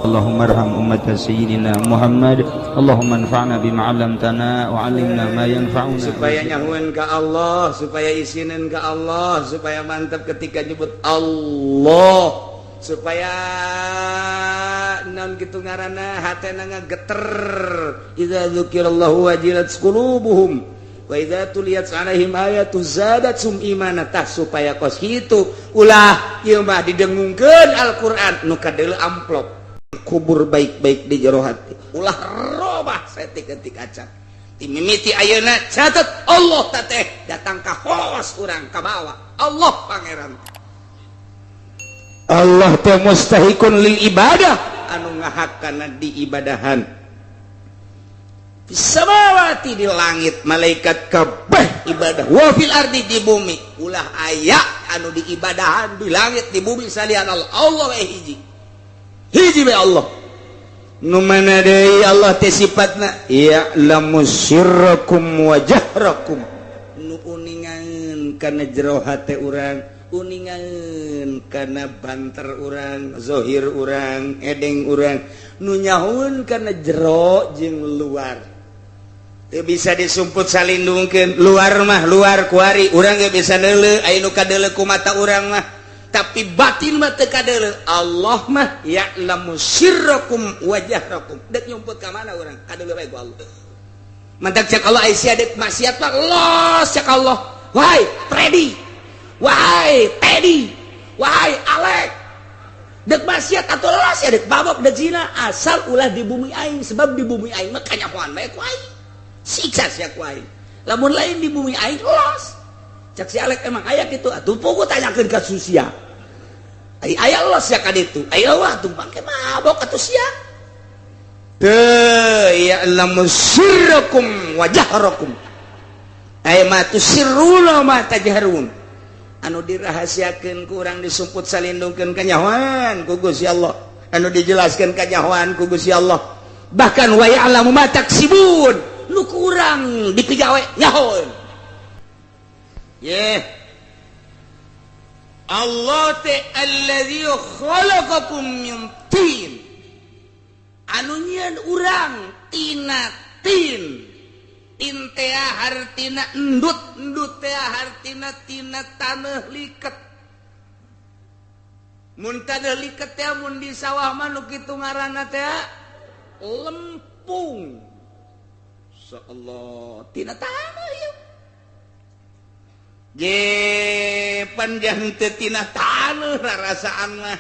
Allahumma arham ummat sayyidina Muhammad. Allahumma anfa'na bima 'allamtana wa 'allimna ma yanfa'una. Supaya nyahuan ke Allah, supaya isinen ke Allah, supaya mantap ketika nyebut Allah, supaya non kitu ngaranna hatena ngageter. Idza dzukirallahu wajilat qulubuhum wa idza tuliyat alaihim ayatu zadatsum imana. Tah supaya kos kitu ulah ieu mah didengungkeun Al-Qur'an nu kadeuleu amplop kubur baik-baik di jero hati, ulah robah setik-etik acan timimiti ayeuna catet Allah teh datang ka hoos urang ka bawa Allah pangeran. Allah teh mustahikun lil ibadah, anu ngahakana diibadahan. Samawati di langit malaikat kabeh ibadah, wa fil ardi di bumi ulah aya anu diibadahan di langit di bumi salian Allah. Allah we hiji hiji we Allah. Nu mana deui Allah teh sifatna ya'lamu sirrakum wa jahrakum, nu uningan kana jero hate urang, uningan kana banter urang, zohir urang, edeng urang, nu nyahueun kana jero jeung luar. Teu bisa disumput salindungkeun luar mah, luar kuari urang ge bisa neuleuh aya nu kadeuleuh ku mata urang mah, tapi batin mah teu kadeuleuh. Allah mah ya'lamu sirrakum wa jahrakum. Dek nyumput ka mana urang kadeuleuh bae ku Allah. Mantak cek Allah ai sia dek maksiat mah los cek Allah. Wahai Freddy, wahai Teddy, wahai Alek, dek maksiat atau los ya, dek babok, dek zina, asal ulah di bumi aing, sebab di bumi aing mah kanyahoan bae ku aing, siksa sia ku aing. Lamun lain di bumi aing los. Cek si Alek emang aya kitu atuh pugu tanyakeun ka Susia. Ai aya los ya ka ditu. Ai wah tuh bangke mabok atuh sia. Teu ya'lamu sirrakum wa jahrakum. Ai ma tusirruna ma tajharun. Anu dirahasiakeun ku urang disumput salindungkeun kanyahoan ku Gusti Allah. Anu dijelaskeun kanyahoan ku Gusti Allah. Bahkan wa ya'lamu ma taksibun. Nu kurang dipigawe nyahoeun. Ye Allah teh alladzi khalaqakum min tin, anu nyieun urang tina tin. Tin teh hartina endut, endut teh hartina tina taneuh liket. Mun taneuh liket teh mun di sawah mah nu kitu ngaranna teh lempung. Insyaallah tina taneuh ieu. Je panjang teu tina taneuh rarasaan mah.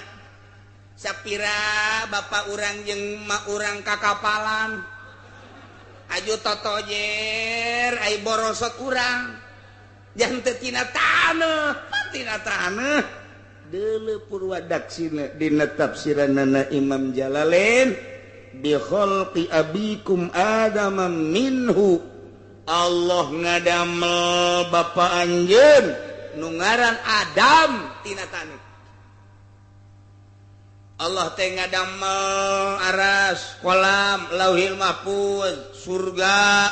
Sapira bapak urang jeung mak urang kakapalan. Aju totojer ai borosot urang. Jangan teu tina taneuh, pan tina taneuh. Deuleu purwadaksina dina tafsiranana Imam Jalalain bi khalqi abikum adama minhu. Allah ngadamel bapa anjeun nu ngaran Adam tina taneuh. Allah teh ngadamel aras, kolam, lauhil mahfuz, surga,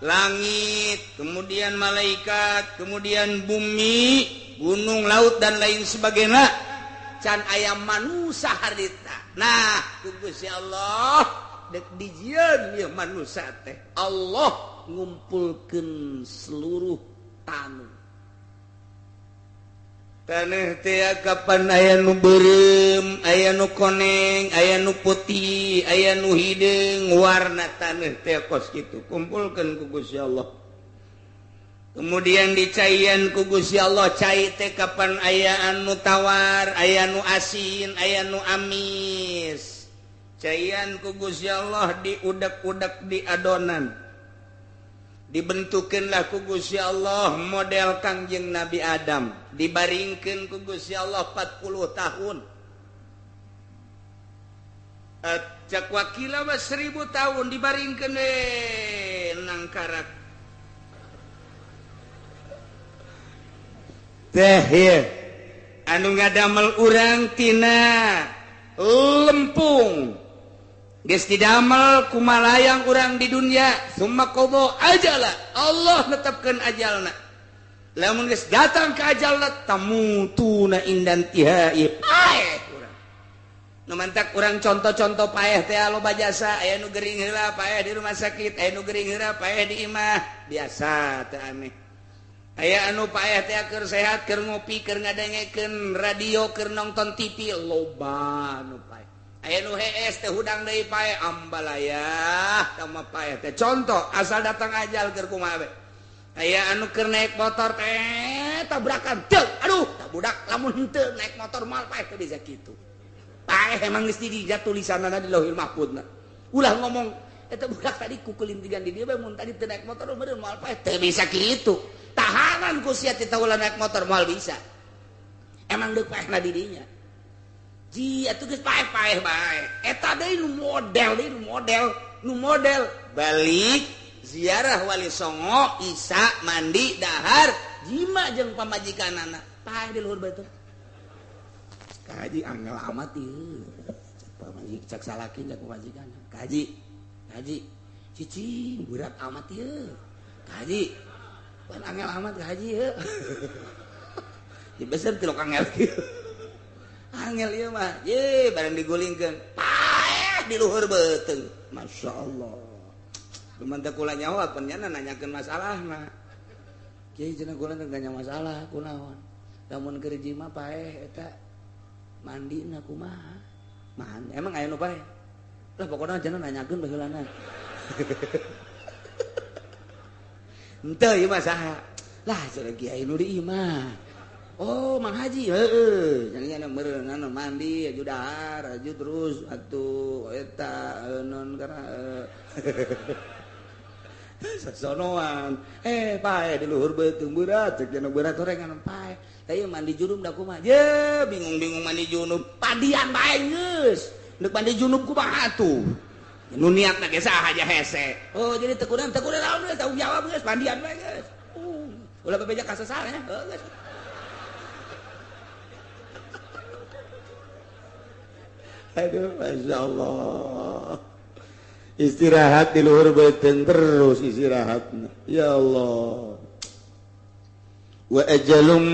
langit, kemudian malaikat, kemudian bumi, gunung, laut dan lain sebagainya. Can aya manusia harita. Nah, ku Gusti Allah dek dijieun ieu manusia teh. Allah ngumpulkeun seluruh taneuh. Taneuh teh kapan aya nu beureum, aya nu koneng, aya nu putih, aya nu hideung, warna taneuh teh kos kitu. Kumpulkeun ku Gusti Allah. Kemudian dicaian ku Gusti Allah, cai teh kapan aya anu tawar, aya nu asin, aya nu amis. Caian ku Gusti Allah diudak-udak di adonan. Dibentukeunlah ku Gusti Allah model Kangjeng Nabi Adam. Dibaringkeun ku Gusti Allah 40 tahun. Cak wakila mah 1000 tahun dibaringkeun we nangkarak. Teh ieu anu ngadamel urang tina lempung. Geus didamel kumalayang urang di dunia, summa qada ajala. Allah netepkeun ajalna. Lamun geus datang ke ajalna tamutuna indan tihai paeh urang. Nu mantak urang contoh-contoh paeh teh loba jasa, aya nu gering heula paeh di rumah sakit, aya nu gering heula paeh di imah, biasa teh aneh. Aya anu paeh teh keur sehat, keur ngopi, keur ngadengekeun radio, keur nonton TV, loba nu paeh. Aya nu hees teh hudang deui paeh, ambalayah tah paeh teh. Contoh asal datang ajal keur kumaha we. Aya anu keur naik motor teh tabrakan, teu, aduh, tah budak lamun henteu naik motor moal paeh teh bisa kitu. Paeh emang geus dijat tulisanna di Lauhil Mahfudna. Ulah ngomong eta budak tadi kukulintigan di dieu bae mun tadi teu naik motor meureun moal paeh teu bisa kitu. Tahanan ku sia teh ulah naik motor moal bisa. Emang deuk paehna di dinya. Ji atuh geus paeh-paeh bae. Eta deui nu model deui nu model balik ziarah Wali Songo, Isa mandi dahar jima jeung pamajikanana. Paeh di luhur beuteung. Kaji angel amat ieu. Pamajik cak salaki cak pamajikan. Kaji. Kaji. Cicing berat amat ieu. Kaji. Pan angel amat kaji ieu. Di besar tilok angel kieu. Angel ieu mah. Ye barang digulingkeun. Paeh di luhur beuteung. Masyaallah. Lumantak kula nyawa pan nya nanyakeun masalahna. Kiai cenah kula teh ganya masalah kunaon. Lamun keur jima paeh eta mandi na kumaha mandi emang aya nu paeh lah pokona cenah nanyakeun baheulana henteu ieu mah saha lah cenah kiai nu di imah oh Mang Haji heueuh cenah meureun mandi aju dahar aju terus atuh eta non kana sasonoan paeh di luhur beuteung berat cek cenah berat horengan paeh. Tah mandi junub da kumaha? Ye, bingung-bingung mandi junub. Padian bae geus. Deuk mandi junub kumaha atuh? Nu niatna ge saha aja hese. Oh, jadi teu kudu naon geus tanggung jawab geus mandian bae geus. Ulah bebeja ka sasar nya. Heuh geus. Aduh, masyaallah. Istirahat di luhur beuteung terus istirahatna. Ya Allah. Wa ajalum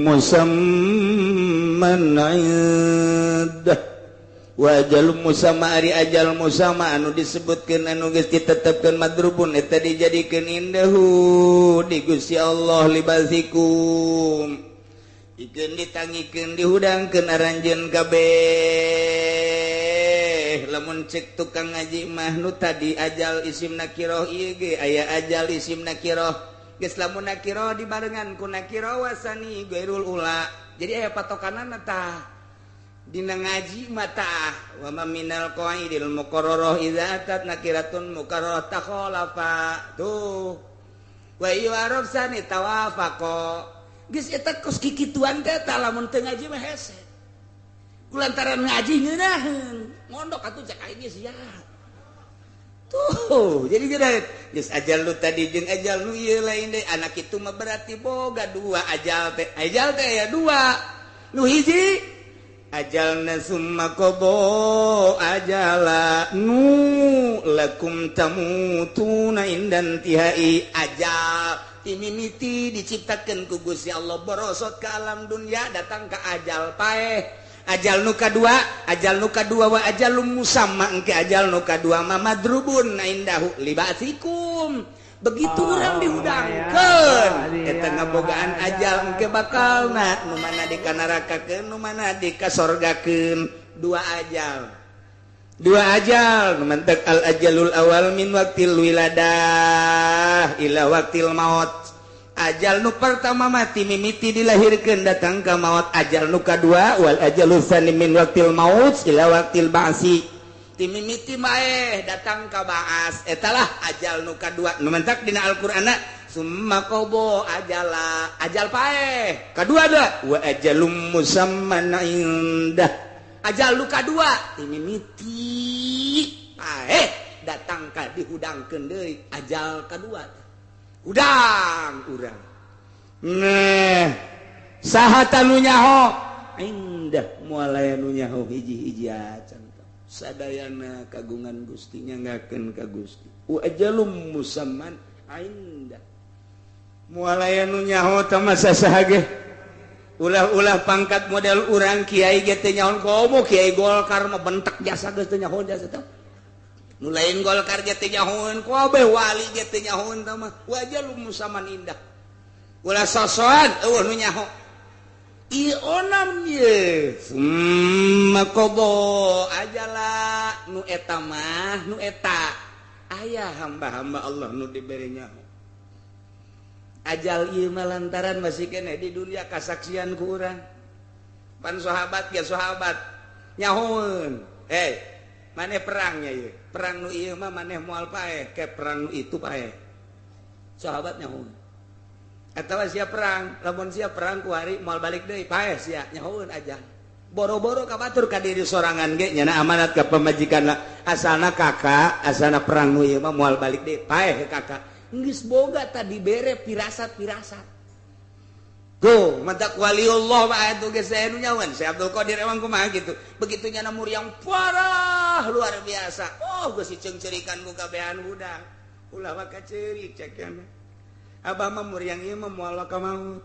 musamman indah wa ajalum musamma ari ajal musamma anu disebutkeun anu geus ditetepkeun madrubun eta dijadikeun indahu di Gusti Allah libasikum ikeun ditangikeun dihudangkeun aranjeun kabeh lamun cek tukang ngaji mah nu tadi ajal isim nakiroh ieu ge aya ajal isim nakiroh geus lamun nakiro dibarengan ku nakiro wasani gairul ula. Jadi aya patokanana tah dina ngaji mah tah wa ma minal qaidil muqarrarah idza atat nakiratun muqarrarah takhalafa tuh wa yu'arab sani tawafaqa geus eta kos kikituan teh tah lamun teu ngaji mah hese kulantaran ngaji ngeunaheun mondok atuh cek aing geus sia. Tuh, jadi geus geus ajal lu tadi jeung ajal nu ieu lain deui. Anak itu mah berarti boga dua ajal teh. Ajal teh aya dua. Nu hiji ajalna summa qada ajala nu lakum tamutuna indan tihai ajal timimiti diciptakeun ku Gusti Allah borosot ka alam dunya datang ka ajal paeh. Ajal nu kadua, ajal nu kadua wa ajalum musamma engke ajal nu kadua ma madrubun indahu libasikum. Begitu urang dihudangkeun eta ngabogaan ajal engke bakalna nu mana di kanarakakeun nu mana di kasorgakeun. Dua ajal. Dua ajal nu mantek al ajalul awal min waqtil wiladah ila waqtil maut. Ajal nu pertama mati mimiti dilahirkeun datang ka maut. Ajal nu kadua wal ajalul tsani min waqtil maut ila waqtil ba'si ti mimiti maeh datang ka ba'as. Etalah ajal nu kadua nu mentak dina Al-Qur'anna summa qada ajala ajal paeh kadua da wa ajalum musamman indah ajal nu kadua ti mimiti paeh datang ka dihudangkeun deui ajal kadua udang urang. Nah, saha nu nyaho indah moal aya nu nyaho hiji-hiji acan. Sadayana kagungan Gusti nyanggakeun ka Gusti. Wa ajalum musamman indah. Moal aya nu nyaho teh masa saha ge. Ulah-ulah pangkat model urang kiai ge teu nyaho komo kiai Golkar mah bentek jasa geus teu nyaho jasa teh. Nu lain Golkar ge teu nyahoeun kabeh wali ge teu nyahoeun tah mah. Wajah lu musaman indah. Ulah sosoan eueuh nu nyaho. Ieu onam ye. Summa qada ajala nu eta mah nu eta. Aya hamba-hamba Allah nu dibere nyaho. Ajal ieu mah lantaran masih keneh di dunia kasaksian ku urang. Pan sahabat ge sahabat nyahoeun. Hei, maneh perangnya ieu. Perang nu ieu mah maneh moal paeh, ke perang nu itu paeh. Sahabat nyahoeun. Atawa sia perang, lamun sia perang ku hari moal balik deui paeh sia nyahoeun aja. Boro-boro ka batur ka diri sorangan ge nyana amanat ka pamajikanna. Asalna kakak, asalna perang nu ieu mah moal balik deui paeh kakak. Geus boga tadi bere pirasat-pirasat. Go, mantak waliullah mah atuh geus aya nu nyawan. Syekh Abdul Qadir emang kumaha gitu. Begitu nyana muriang parah luar biasa. Oh, geus diceungceurikan ku kabehan budak. Ulah mah kaceurik cek nya. Abah mah muriang ieu mah moal ka maut.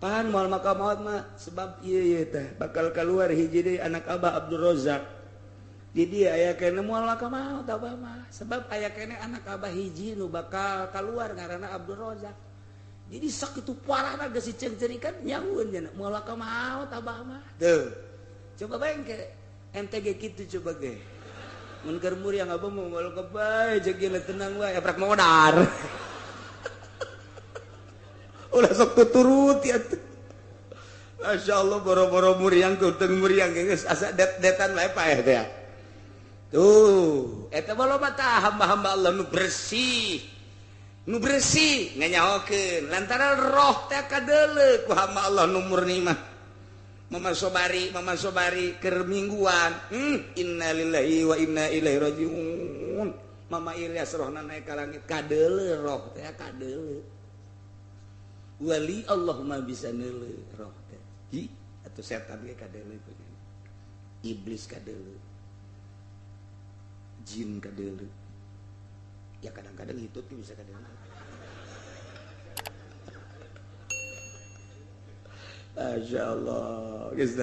Pan moal maka maut mah sebab ieu ieu teh bakal keluar hiji deui anak Abah Abdul Rozak. Jadi aya kene moal ka maut abah mah sebab aya kene anak abah hiji nu bakal keluar ngaranna Abdul Rozak. Jadi sakitu parahna geus diceungceurikan nyahueun nya moal ka maut abah mah. Tuh. Coba bae engke ente ge kitu coba ge. Mun keur muriang abah mah moal ka bae jeung tenang wae eprak modar. Ulah sok tuturut ya tuh. Masya Allah boro-boro muriang keuteng muriang geus asa det-detan wae paeh teh. Tuh, eta mah loba tah hamba-hamba Allah nu bersih. Nu bersih nganyahokeun lantaran roh teh kadeuleu ku hamba Allah nu murni mah. Mama Sobari keur mingguan. Innalillahi wa inna ilaihi rajiun. Mama Ilyas rohna naik ka langit kadeuleu roh teh kadeuleu. Wali Allah mah bisa neuleu roh teh. Hi, atuh setan ge kadeuleu iblis kadeuleu. Jin kadeuleu. Ya kadang-kadang itu tuh bisa kadeuleu. Masya Allah. Geus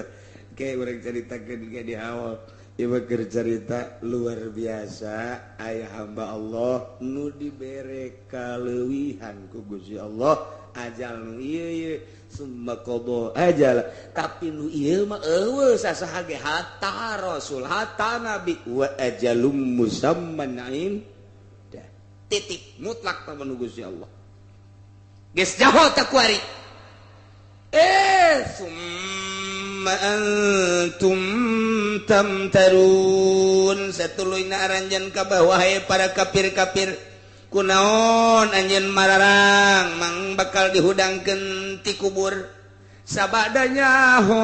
kayak urang caritakeun ge di awal. Ieu mah keur carita luar biasa aya hamba Allah nu dibere kaleuwihan ku Gusti Allah ajal nu ieu ieu summa qada ajal tapi nu ieu mah eueuh sasaha ge hatta rasul hatta nabi wa ajalum musamman indah titik mutlak tah nu Gusti Allah geus jaho teh kuari summa antum tamtarun satuluyna aranjeun ka wahai para kafir-kafir kunaon anjeun mararang mang bakal dihudangkeun ti kubur sabadanya ho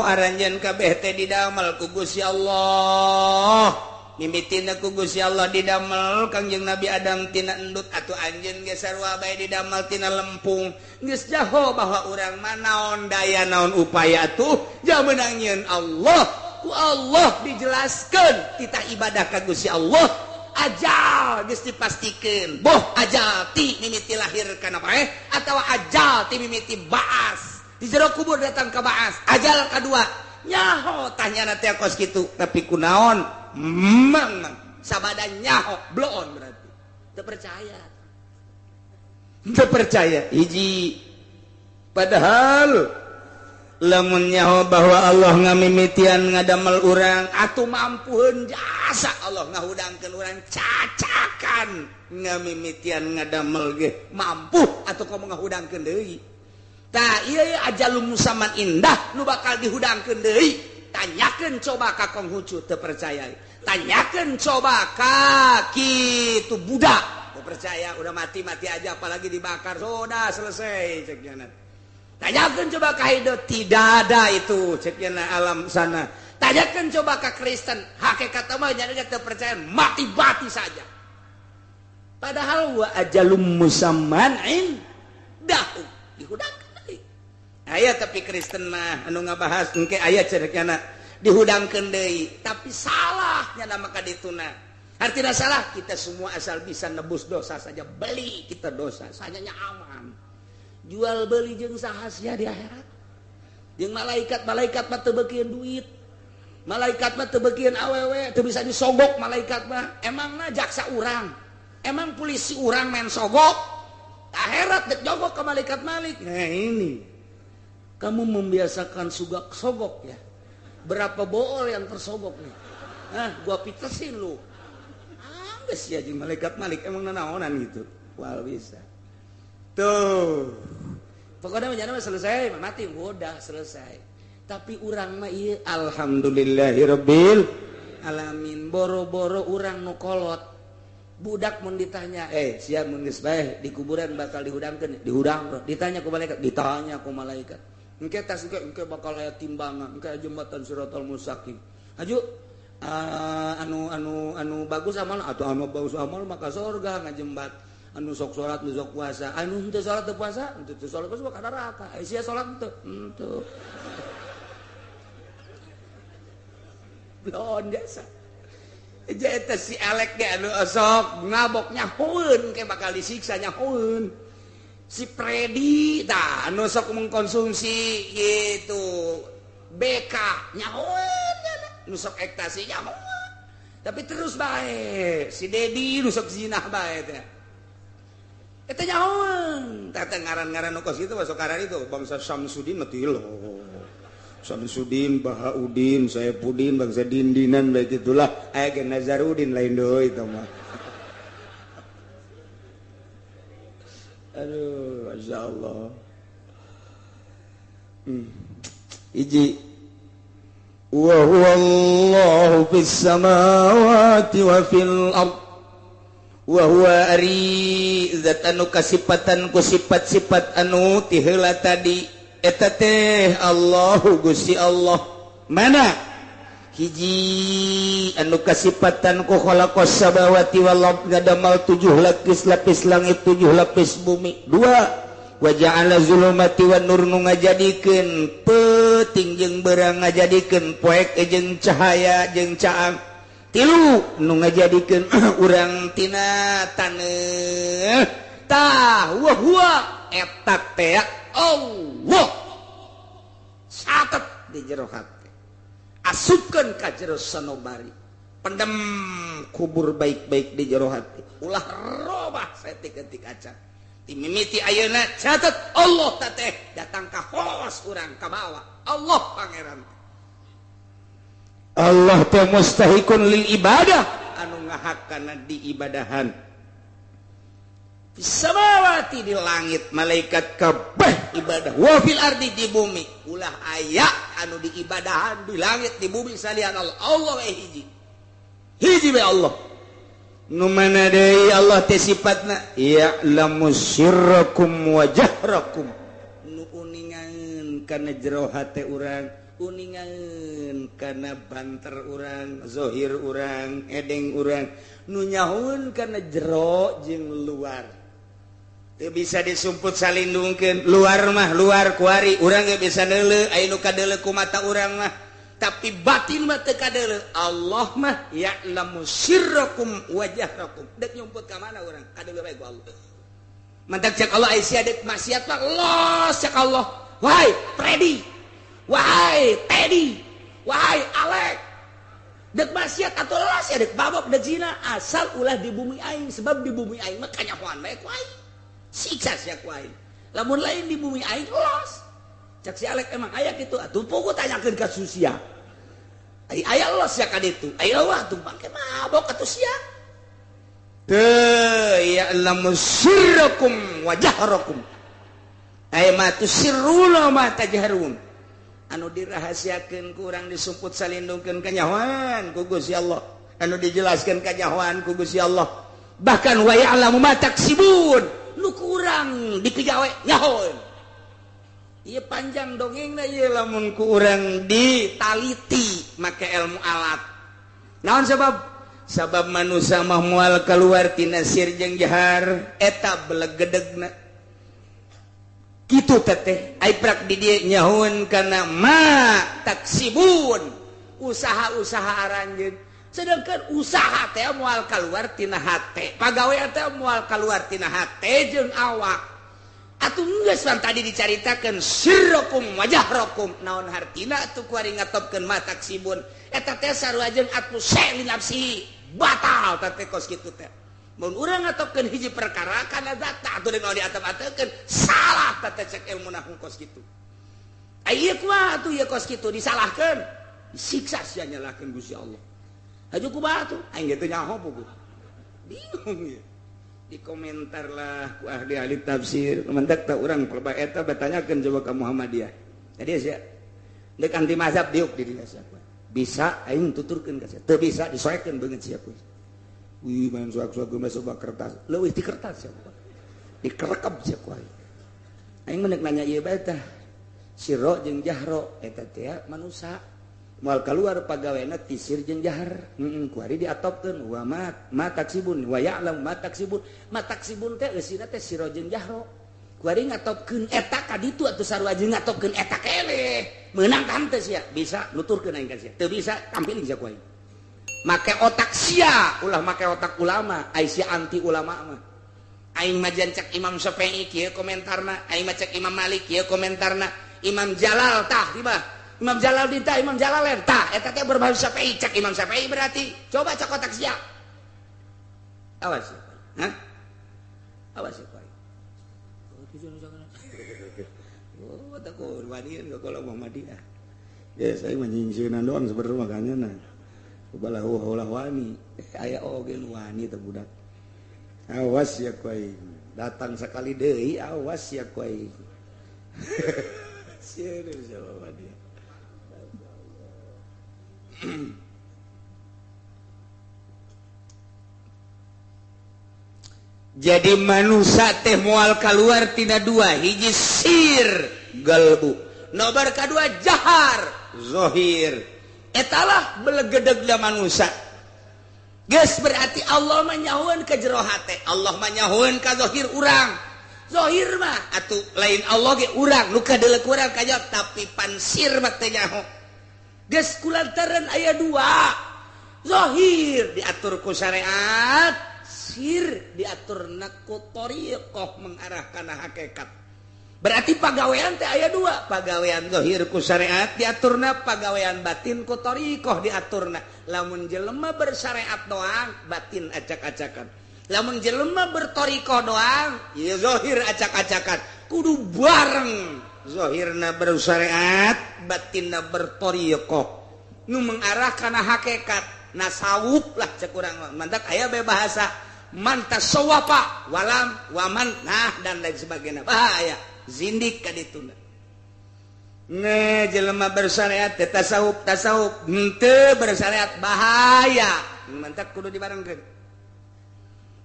aranjeun kabeh teh didamel ku Gusti Allah mimitina ku Gusti Allah didamel Kangjeng Nabi Adam tina endut atuh anjeun ge sarua bae didamel tina lempung geus jaho bahwa urang mah naon daya naon upaya tuh jamenang nyieun Allah ku Allah dijelaskeun titah ibadah ka Gusti Allah ajal geus dipastikeun boh ajal ti mimiti lahir kana paeh atawa ajal ti mimiti baas di jero kubur datang ka baas ajal kadua nyaho tanyana teh kos kitu tapi kunaon mang sabada nyaho bloon berarti teu percaya teu percaya hiji padahal lamun nyaho bahwa Allah ngamimitian ngadamel urang atuh mampuheun jasa Allah ngahudangkeun urang cacakan ngamimitian ngadamel ge mampu atuh komo ngahudangkeun deui tah ieu ajalum musamman indah nu bakal dihudangkeun deui tanyakeun coba ka Konghucu teu percaya tanyakeun coba ka kitu budak teu percaya udah mati-mati aja apalagi dibakar sudah selesai cek nya. Tanyakan coba ka Hindu, tidak ada itu ceknya alam sana. Tanyakan coba ke Kristen, hakikat mah jadi teu percaya mati-mati saja. Padahal wa ajalum musamman indahu dihudangkeun deui. Aya tapi Kristen mah anu ngabahas engke aya cerekna dihudangkeun deui, tapi salah nya maka dituna. Artinya salah kita semua asal bisa nebus dosa saja, beli kita dosa, sanyanya aman. Jual beli jeung saha sia di akhirat. Jeung malaikat-malaikat mah teu beukieun duit. Malaikat mah teu beukieun awewe, teu bisa disogok malaikat mah. Emangna jaksa urang, emang polisi urang main sogok? Akhirat dek jogok ke malaikat Malik. Nah ini, kamu membiasakan sugak sogok ya. Berapa bool yang tersogok nih? Nah, gua pitesin lu. Ah, geus ya jeung malaikat Malik emang nanaonan gitu. Wal bisa. Tuh. Pokoknya mah selesai, mati udah selesai. Tapi urang mah ieu alhamdulillahirabbil alamin, boro-boro urang nu kolot. Budak mun ditanya, siap mun geus bae di kuburan bakal dihudangkeun, dihudang. Ditanya ku malaikat, ditanya ku malaikat. Engke tas engke bakal aya timbangan, engke jembatan Siratal Mustaqim. Aju anu anu anu bagus amal atau anu bagus amal maka surga ngajembat. Anu sok salat nu sok puasa, anu henteu salat teu puasa, henteu salat puasa ka neraka. Sia salat henteu, henteu. Belon jasa. Eta si Alek ge anu sok ngabok nyahoeun ke bakal disiksa nyahoeun. Si Predi tah anu sok mengkonsumsi gitu BK nyahoeun nu sok ekstasi nyahoeun. Tapi terus bae si Dedi nu sok zinah bae teh. Eta nyahoeun. Tah teh ngaran-ngaran nu kos kitu masuk karan itu bangsa Samsudin mah tilo. Samsudin, Bahaudin, Saepudin, bangsa Dindinan baik itulah. Aya ge Nazarudin lain deui itu mah. Aduh, masya Allah. Hiji. Wa huwallahu fis samawati wa fil ard. Wa huwa ari zat anu kasipatan ku sifat-sifat anu ti heula tadi. Eta teh Allahu Gusti Allah. Mana hiji anu kasipatan ku khalaqas samawati wal ard, ngadamal 7 lapis langit, 7 lapis bumi. 2 wa ja'ala zulumati wan nur, nu ngajadikeun peuting jeung beurang, ngajadikeun poek jeung cahaya jeung caang. 3 nu ngajadikeun urang tina taneuh. Tah wa huwa eta teh Allah. Catet di jero hati, asupkeun ka jero sanobari, pendem kubur baik-baik di jero hati, ulah robah saeutik-eutik acan. Ti mimiti ayeuna catet Allah teh datang ka hos urang ka bawa Allah pangeran. Allah teh mustahikun lil ibadah, anu ngahakana diibadahan. Samawati di langit malaikat kabeh ibadah, wa fil ardi di bumi ulah aya anu diibadahan di langit di bumi salian Allah. Allah we hiji, hiji we Allah. Nu mana deui Allah teh sifatna ya'lamu sirrakum wa jahrakum, nu uningan kana jero hate urang, uningan kana banter urang, zahir urang, edeng urang, nu nyahoeun kana jero jeung luar. Teu bisa disumput salindungkeun, luar mah luar kuari urang ge bisa neuleuh, aya nu kadeuleuh ku mata urang mah, tapi batin mah teu kadeuleuh. Allah mah ya'lamu sirrakum wa jahrakum. Dek nyumput ka mana urang kadeuleuh bae ku Allah. Mantak cek Allah aya sia dek maksiat mah los cek Allah. Wahai Freddy, wahai Teddy, wahai Alek, dek maksiat atau los ya dek babok dek zina, asal ulah di bumi aing, sebab di bumi aing mah kanyahoan bae ku aing. Siksa sia ku aing. Lamun lain di bumi aing los. Cek si Alek emang aya kitu, atuh pugu tanyakeun ka susia. Ai aya los sia ka ditu. Ai eueuh atuh bangke mabok atuh sia. Teu ya'lamu sirrakum wa jahrakum. Ai ma tusirruna ma tajharun. Anu dirahasiakeun ku urang disumput salindungkeun kanyahoan ku Gusti Allah. Anu dijelaskeun kanyahoan ku Gusti Allah. Bahkan wa ya'lamu ma taksibun. Nu kurang dipigawe nyahoeun. Ieu panjang dongengna ieu lamun ku urang ditaliti make ilmu alat. Naon sebab? Sabab manusia mah moal keluar tina sir jeung jahar eta belegedegna. Kitu teteh ai prak di dieu nyahoeun kana ma taksibun, usaha-usaha aranjeun. Sedangkan usaha teh moal keluar tina hate, pagawe teh moal keluar tina hate jeung awak. Atuh geus tadi dicaritakeun sirrokum wajahrokum naon hartina atuh kuari ngatopkeun ma taksibun eta teh sarua jeung atu syai li nafsi batal teh kos kitu teh. Mun urang ngatopkeun hiji perkara kana zat atuh deui diatep-atekeun salah teh cek ilmu nahwu kos kitu. Ieu kumaha atuh ieu kos kitu disalahkeun disiksa sia nyalahkeun Gusti Allah. Haju kumaha atuh aing ge teu nyaho puguh. Bingung ieu. Dikomentar lah ku ahli-ahli tafsir mendak tak urang pelba eta batanyakeun coba ka Muhammadiyah. Jadi sia deuk anti mazhab diuk di dinya sia. Bisa aing tuturkeun ka sia. Teu bisa disoekeun beungeut sia. Wih main soak-soak geus coba kertas. Leuwih ti kertas sia. Dikerekep sia ku aing. Aing mah nanya ieu bae tah. Sirro jeung jahro eta teh manusa. Moal keluar pagawena ti sir jeung jahar. Kuari diatopkeun wa ma taksibun wa ya'lam ma taksibun. Ma taksibun teh eusina teh sirro jeung jahro. Kuari ngatopkeun eta ka ditu atuh sarua jeung ngatopkeun eta keneh. Meunang tah henteu sia? Bisa nuturkeun aing ka sia. Teu bisa tampiling sia ku aing. Make otak sia, ulah make otak ulama, ai sia anti ulama mah. Aing mah cek Imam Syafi'i kieu komentarna, aing mah cek Imam Malik kieu komentarna, Imam Jalal tah tiba. Imam Jalal ditah, Imam Jalalain tah eta teh berbahasa Syafi'i cek Imam Syafi'i berarti. Coba cek otak sia. Awas. Hah? Awas ya, Pak. Oh, takut wanian kalau Muhammadiyah. Ya saya menyingsieunan doang sebenarnya makanya nah. Ubalah ulah wani. Aya oge nu wani teh budak. Awas ya ku aing. Datang sekali deui awas ya ku aing. Sieun sama dia. Jadi manusia teh moal keluar tina dua, hiji sir galbu, nobar kadua jahar zohir. Etalah belegedegna manusia. Geus berarti Allah mah nyahoeun ka jero hate, Allah mah nyahoeun ka zohir urang. Zohir mah atuh lain Allah ge urang, nu kadeuleu urang kajawab, tapi pansir mah teh nyaho. Geus kulantaran aya dua, zohir diatur ku syariat, sir diatur ku thariqah mengarah kana hakikat. Berarti pagawean teh aya dua, pagawean zahir ku syariat diaturna, pagawean batin ku thariqah diaturna. Lamun jelema bersyariat doang, batin acak-acakan. Lamun jelema berthariqah doang, ya zahir acak-acakan. Kudu bareng, zahirna bersyariat, batinna berthariqah. Nu mengarah kana hakikat, nasawuf lah cek urang mah. Mantak aya bae bahasa man tasawwafa walam waman nah dan lain sebagainya. Bahaya zindik ka dituna. Ne jelema bersyariat teh tasawuf tasawuf henteu bersyariat bahaya. Mantak kudu dibarengkeun.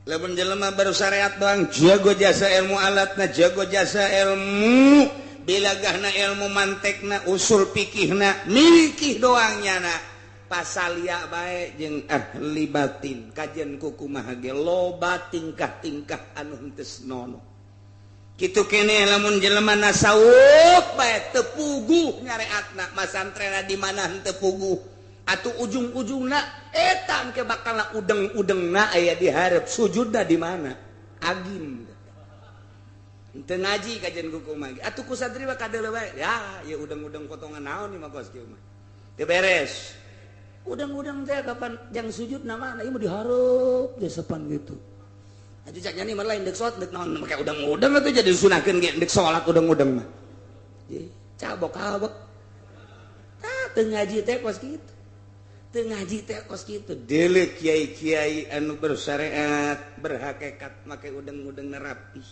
Lamun jelema bersyariat doang jago jasa ilmu alatna, jago jasa ilmu bilagahna, ilmu mantekna, usul fikihna, mikih doang nyana. Pasalia bae jeung ahli batin kajian kuku kumaha ge loba tingkah-tingkah anu henteu senono. Kitu keneh lamun jelema nasawuf bae teu puguh nyareatna, masantrena di mana henteu puguh atuh ujung-ujungna eta engke bakalna udeng-udengna aya di hareup sujudna di mana agim henteu ngaji kajian kuku kumaha ge atuh ku santri mah kadeuleu bae ya ieu udeng-udeng potongan naon ieu mah kos kieu mah teu beres. Udang-udang teh kapan jang sujud nama ieu mah dihareup jasepan gitu. Atuh cak nyani mah lain deuk salat deuk naon make udang-udang atuh jadi sunahkeun ge deuk salat udang-udang mah. Ye, cabok-cabok. Tah teu ngaji teh kos kitu. Teu ngaji teh kos kitu. Deuleu kiai-kiai anu bersyariat, berhakikat make udang-udang rapi.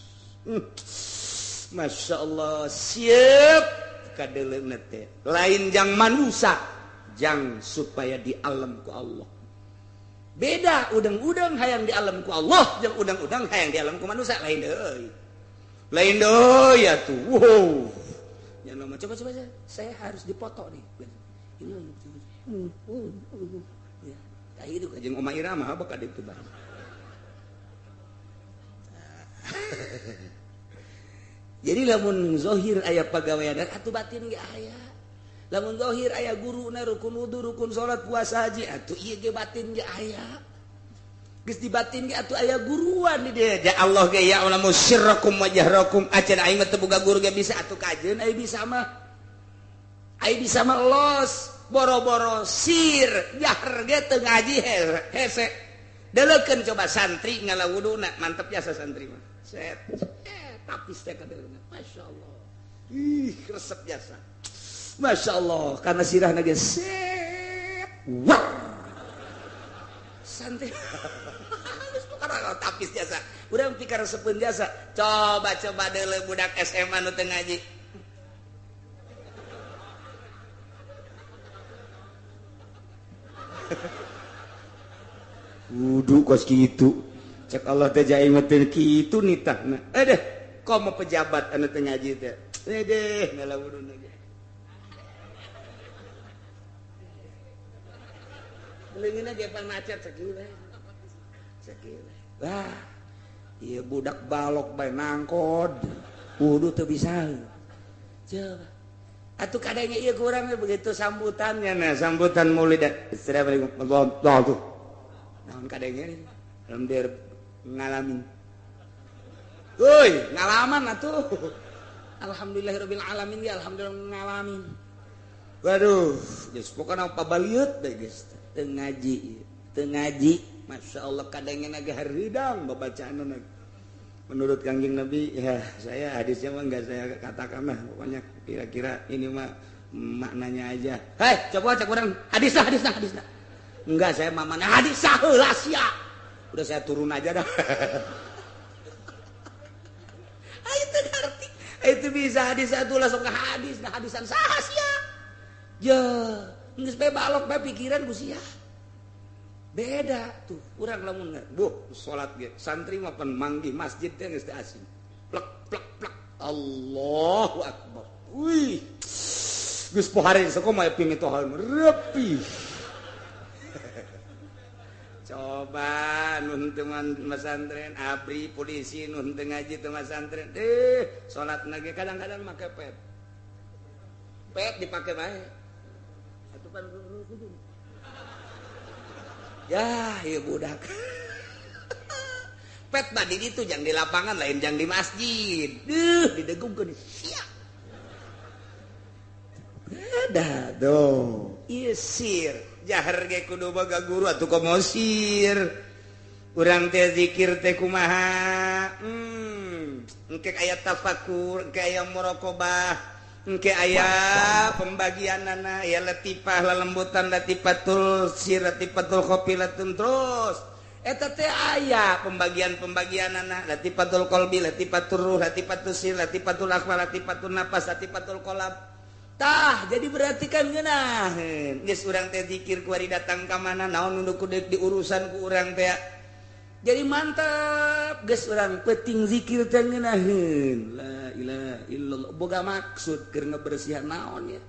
Masya Allah, siap kadeuleuna teh. Lain jang manusa, jang supaya di alam ku Allah. Beda udang-udang hayang di alam ku Allah jeung udang-udang hayang di alam ku manusia lain deui. Lain deui atuh. Wow. Nya mah coba saya harus dipoto nih. Ini ya. Tah hidup jeung Oma Irama bakal ditu bae. Jadi lamun zahir aya pagawean atuh batin ge aya. Lamun zahir aya guruna rukun wudu, rukun salat, puasa, haji, atuh ieu ge batin ge aya. Geus dibatin ge atuh aya guruan di dieu. Ya Allah ge ya ulamu sirrakum wa jahrakum. Acan aing mah teu boga guru ge bisa atuh kajeun aya bisa mah. Aya bisa mah los boro-boro sir jahar ge teu ngaji hese. Deleukeun coba santri ngala wuduna mantep jasa santri mah. Set. Tapis teh kadeuleukeun. Masyaallah. Ih, resep jasa. Masyaallah, karena sirahna ge set. Wah. Santri tapis jasa urang pikir resepeun jasa coba-coba deuleu budak SMA nu teu ngaji wudu kos kitu cek Allah teh jaing mah teu kitu nitahna deh komo pejabat anu teu ngaji teh deh ngala wuduna ge leungeunna ge pan macet sakieu sakieu. Wah, ieu budak balok bae nangkod. Wudu teu bisa. Coba. Atuh kadangnya ieu kurang begitu sambutannya nah sambutan maulid. Assalamualaikum warahmatullahi wabarakatuh. Naon kadangnya lember ngalamin. Euy, ngalaman atuh. Alhamdulillahirabbil alamin ya alhamdulillah ngalamin. Waduh, geus pokona pabaliut bae geus teu ngaji, teu ngaji. Masya Allah kadangnya naga haridang babacaanna. Menurut Kangjeng Nabi ya saya hadisnya mah enggak saya katakan lah pokoknya kira-kira ini mah maknanya aja. Hei coba cek orang hadis lah hadis lah hadis lah. Enggak saya mamana hadis sah heula sia. Udah saya turun aja dah. Itu ngerti. Itu bisa hadis satu langsung ke hadis, nah hadisan sah sia. Ya, geus bae balok bae pikiran ku sia. Beda tuh urang lamun buh salat ge santri mah pan manggih masjid teh geus teu asing plek plek plek Allahu akbar wih geus pohare sakomaha pimitohan repi coba nun teu masantren abri polisi nun teu ngaji teu masantren deh salatna ge kadang-kadang make pet pet dipake bae atuh pan kudu. Ya, ieu budak. Pet mah di ditu jang di lapangan lain jang di masjid. Duh, didegungkeun sia. Beda tuh. Ieu sir, jahar ge kudu boga guru atuh komo sir. Urang teh zikir teh kumaha? Engke aya tafakur, engke aya muraqabah. Engke aya pembagianana ya latifah lalembutan latifatul sir latifatul khofilatun terus eta teh aya pembagian-pembagianana latifatul qalbi latifatul ruh latifatul sir latifatul akhwa latifatul nafas latifatul qalb tah jadi berarti kan ngeunaheun geus urang teh zikir kuari datang ka mana naon nu kudu diurusan ku urang teh jadi mantap geus urang penting zikir teh ngeunaheun la ilaha illallah boga maksud keur ngebersihan naon ya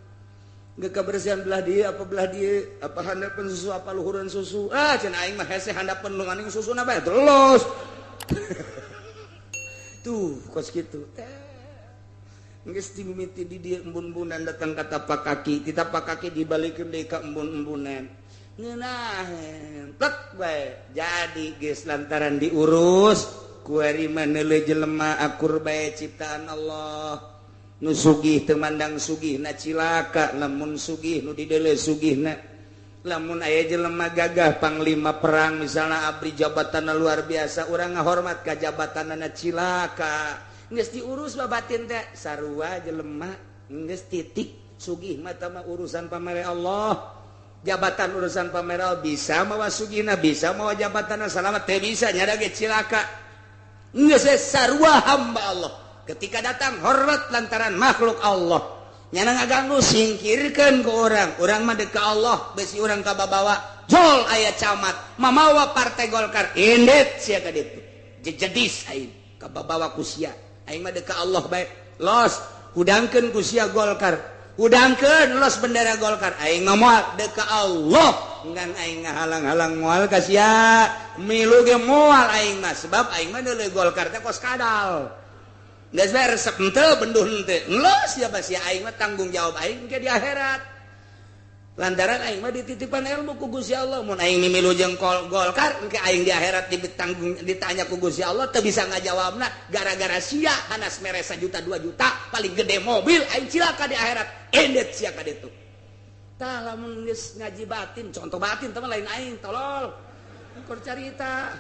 geus kebersihan belah dieu apa belah dieu apa handapeun susu apa luhureun susu ah cenah aing mah hese handapeun nu maning susuna bae terus tuh kos kitu geus dimimiti di dieu embun-embunan datang ka tapak kaki di tapak kaki dibalikeun deui ka embun-embunan ngeunaheun plek bae jadi geus lantaran diurus kuari meneuleuh jelema akur bae ciptaan Allah nu sugih teu mandang sugihna cilaka lamun sugih nu dideuleu sugihna lamun aya jelema gagah panglima perang misalna abri jabatanna luar biasa urang ngahormat ka jabatanna cilaka geus diurus babatin teh sarua jelema geus titik sugih mah tah mah urusan pamere Allah jabatan urusan pameral bisa mawa sugihna bisa mawa jabatanna salamat teh bisa nyada ge cilaka geus sarua hamba Allah ketika datang hormat lantaran makhluk Allah nyana ngaganggu singkirkeun ku urang urang mah deuk ka Allah besi urang ka babawa jol aya camat mamawa partai Golkar indit sia ka ditu jejedis aing ka babawa ku sia aing mah deuk ka Allah bae los hudangkeun ku sia Golkar hudangkeun los bendera Golkar aing mah moal deuk ka Allah ngan aing ngahalang-halang moal ka sia milu ge moal aing mah sebab aing mah deuleu Golkar teh kos kadal geus bae resep henteu benduh henteu los sia sia aing mah tanggung jawab aing ke di akhirat Lantaran aing mah dititipan ilmu ku Gusti Allah, mun aing mimilu jeung Golkar engke aing di akhirat ditanggung ditanya ku Gusti Allah teu bisa ngajawabna gara-gara sia hanas mere 1 juta 2 juta paling gede mobil aing cilaka di akhirat endet sia ka ditu. Tah lamun geus ngaji batin, contoh batin teman lain aing tolol. Keur carita.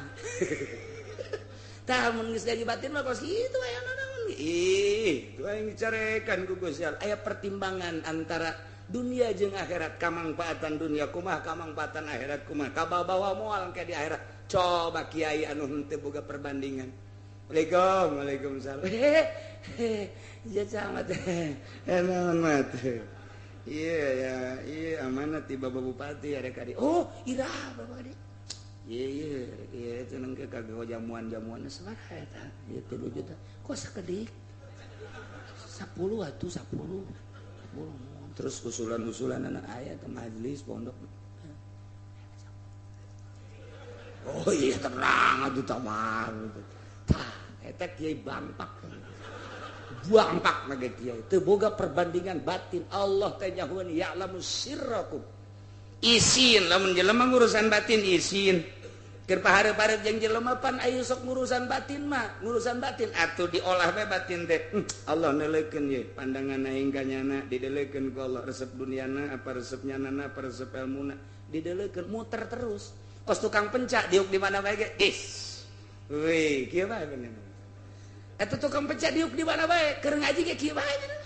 Tah mun geus ngaji batin mah kos kitu aya naon. Ih, tu aing dicarekan ku Gusti Allah. Aya pertimbangan antara dunia jeung akhirat, kamangfaatan dunia kumaha, kamangfaatan akhirat kumaha, kabawa moal engke di akhirat. Coba kiai anu henteu boga perbandingan. Waalaikumsalam, waalaikumsalam. Hehehe, camat. Naon mat. Iya ya, iya amanat ti Bapak Bupati ada kadi. Oh, ira Bapak kadi. Iya iya, iya cenah ke kagak jamuan-jamuan sabaraha eta? Ieu 3 juta. Kok sakedik? 10 atuh 10. 10. Terus usulan-usulan anak aya ke majelis pondok. Oh iya tenang atuh tamar. Tah, eta kiai bangpak. Bangpak mah kiai. Teu boga perbandingan batin. Allah teh nyahueun ya'lamu sirrakum. Isin lamun jelema ngurusan batin isin. Keur pahareup-hareup jeung jelema pan ayu sok ngurusan batin mah, ngurusan batin atuh diolah bae batin teh. Allah neuleukeun ye pandangan aing ka nyana dideulekeun ku Allah resep duniana apa resep nyanana apa resep elmuna dideulekeun muter terus. Kos tukang pencak diuk di mana bae ge is. Wih, kieu bae bener. Eta tukang pencak diuk di mana bae keur ngaji ge kieu bae bener.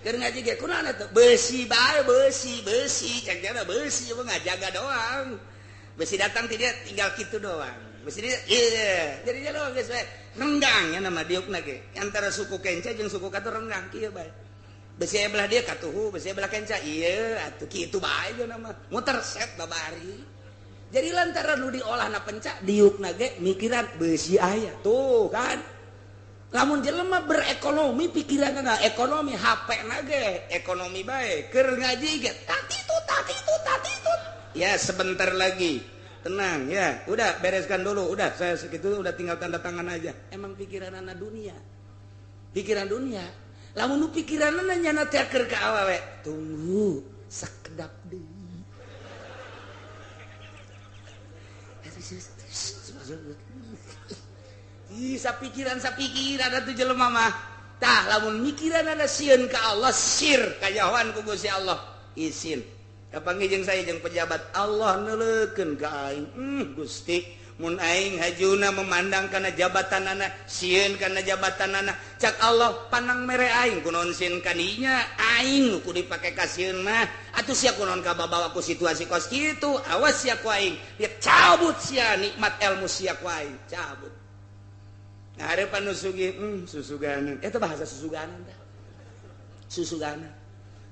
Keur ngaji ge kunaon atuh? Beusi bae beusi, beusi cek jana beusi mah ngajaga doang. Besi datang tidak tinggal gitu doang. Besi dia iya, jadi dia doang geus bae. Renggang ya nama diukna ge. Antara suku kenca jeung suku katu renggang kieu bae. Besi belah dia katuhu, besi belah kenca iya atuh kitu bae jeung nama. Muter set babari. Jadi lantaran nu diolahna pencak diukna ge mikiran besi aya. Tuh kan. Lamun jelema berekonomi pikiranna ekonomi HP na ge ekonomi bae. Keur ngaji ge tatitut tatitut tatitut. Ya sebentar lagi, tenang ya, udah bereskan dulu, udah saya segitu udah tinggal tanda tangan aja. Emang pikiran anak dunia, pikiran dunia. Lamun nu pikiran nyana teh keur ka awewe, tunggu sakedap deui. Ih, sapikiran sapikiran atuh jelema mah. Tah lamun mikiran ana sieun ka Allah, sir kajahoan ku Gusti Allah, isin. Kapanggih jeung saya jeung pejabat Allah neuleukeun ka aing. Gusti, mun aing hajuna memandang kana jabatanana, sieun kana jabatanana. Cak Allah panang mere aing kunaon sieun kadinya, aing nu kudu dipake ka sieun mah. Atuh sia kunaon kababawa ku situasi kos kitu, awas sia ku aing. Ya cabut sia nikmat ilmu sia ku aing, cabut. Nah, harapan nu sugih, susuganan. Eta bahasa susuganan tah. Susuganan.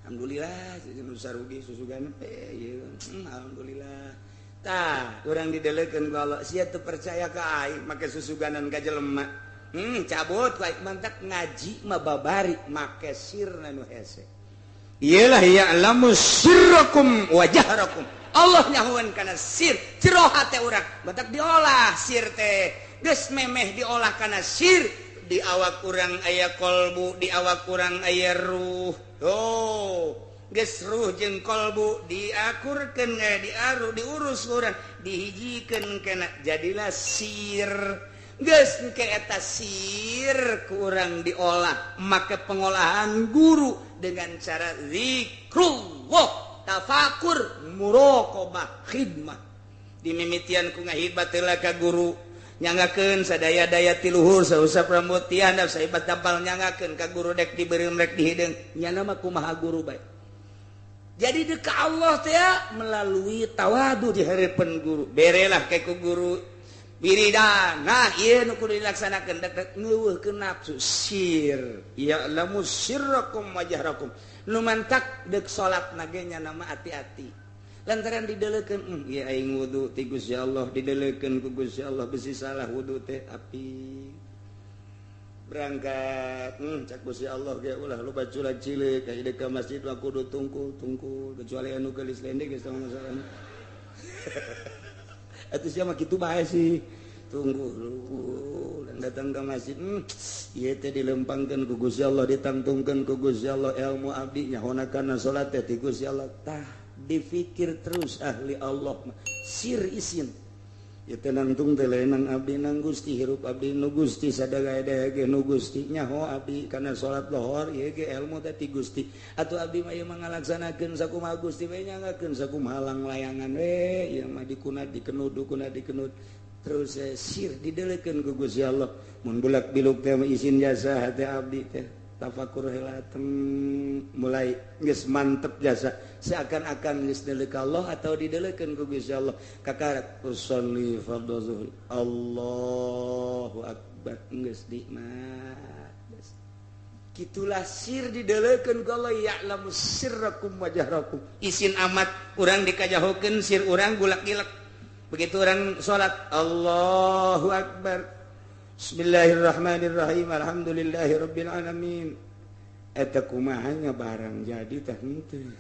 Alhamdulillah, nu sarugi susugan ieu. Alhamdulillah. Tah, urang didelekeun ku Allah, sia teu percaya ka aing make susuganan ka jelema. Cabut ku aing mantak ngaji mah babari make sirna nu hese. Iyalah ya'lamu sirrakum wa jahrakum. Allah nyahueun kana sir, jero hate urang. Mantak diolah sir teh. Geus memeh diolah kana sir, di awak urang aya kolbu, di awak urang aya ruh. Oh, geus ruh jeung kolbu diakurkeun diaru diurus urang, dihijikeun kana jadilah sir. Geus engke eta sir ku urang diolah make pengolahan guru dengan cara zikrullah, tafakur, muraqabah, khidmah. Dimimitian ku ngahidmat heula ka guru. Nyangakeun sadaya-daya ti luhur sausap rambut ti handap sahebat dampal nyangakeun ka guru dek dibeureum rek dihideung nyana mah kumaha guru bae. Jadi deuk ka Allah teh melalui tawadu di hareupeun guru. Berelah ke ku guru wiridan. Nah ieu nu kudu dilaksanakeun dek ngeuweuhkeun nafsu sir. Ya'lamu sirrakum wa jahrakum. Nu mantak deuk salat na ge nyana mah ati-ati. Lantaran didelekeun ieu aing wudu ti Gusti Allah didelekeun ku Gusti Allah besi salah wudu teh api berangkat cak Gusti Allah ge ulah loba culak cilik ka ieu ka masjid mah kudu tungkul tungkul kecuali anu geulis lendek geus tong masalah. Atuh sia mah kitu bae sih. Tunggu datang ke masjid, ieu teh dilempangkeun ku Gusti Allah, ditangtungkeun ku Gusti Allah ilmu abdi nyahona kana salat teh ti Gusti Allah. Tah difikir terus ahli Allah mah sir isin. Ieu teh nangtung teh lain abdi nang Gusti, hirup abdi nu Gusti, sadaya ge nu Gusti, nyaho abdi kana salat lohor ieu ge ilmu teh ti Gusti. Atuh abdi mah ieu mah ngalaksanakeun sakumaha Gusti we nyangakeun sakumaha langlayangan we ieu mah dikunat dikenud dikunat dikenud. Terus sir didelekeun ku Gusti Allah. Mun bulak biluk teh isin jasa hati abdi teh tafakur heula mulai geus mantep jasa seakan-akan geus deleuk Allah atau didelekeun ku Gusti Allah. Kakarak usolli fardhu zuhur Allahu akbar geus nikmat. Kitulah sir didelekeun ku Allah, ya'lamu sirrakum wa jahrakum. Isin amat urang dikajahokeun sir urang gulak-gilek. Begitu orang sholat Allahu Akbar, Bismillahirrahmanirrahim, alhamdulillahirabbil alamin. Eta kumahanya barang jadi teh henteu.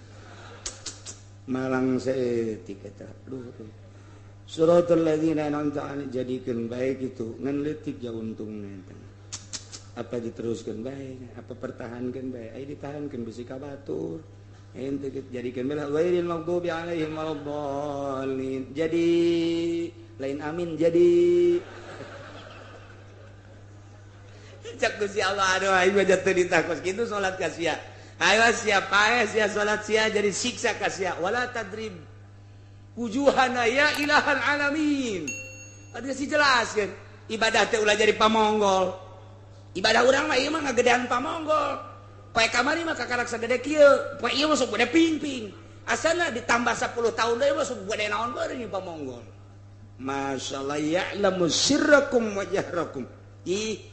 Malang saeutik eta. Duh. Suratul ladzina an'amta alaihim jadikeun bae kitu, ngan leutik ja untungna eta. Apa diteruskeun bae, apa pertahankeun bae, ai ditahankeun bisi ka batur. Ente jadikan bela ghairil maghdubi alaihim waladdallin. Jadi lain amin jadi. Cak Gusti Allah aduh aing mah jatuh ditakos kitu salat ka sia. Ayo sia paeh sia salat sia jadi siksa ka sia. Wala tadrib wujuhana ya ilahal alamin. Ada si jelaskeun ibadah teh ulah jadi pamonggol. Ibadah urang mah ieu mah ngagedean pamonggol. Poe kamari mah kakarak sagede kieu, poe ieu mah sok gede ping-ping. Asana ditambah 10 tahun deui mah sok gede naon beureun ieu pamonggol. Masyaallah ya'lamu sirrakum wa jahrakum. Ih,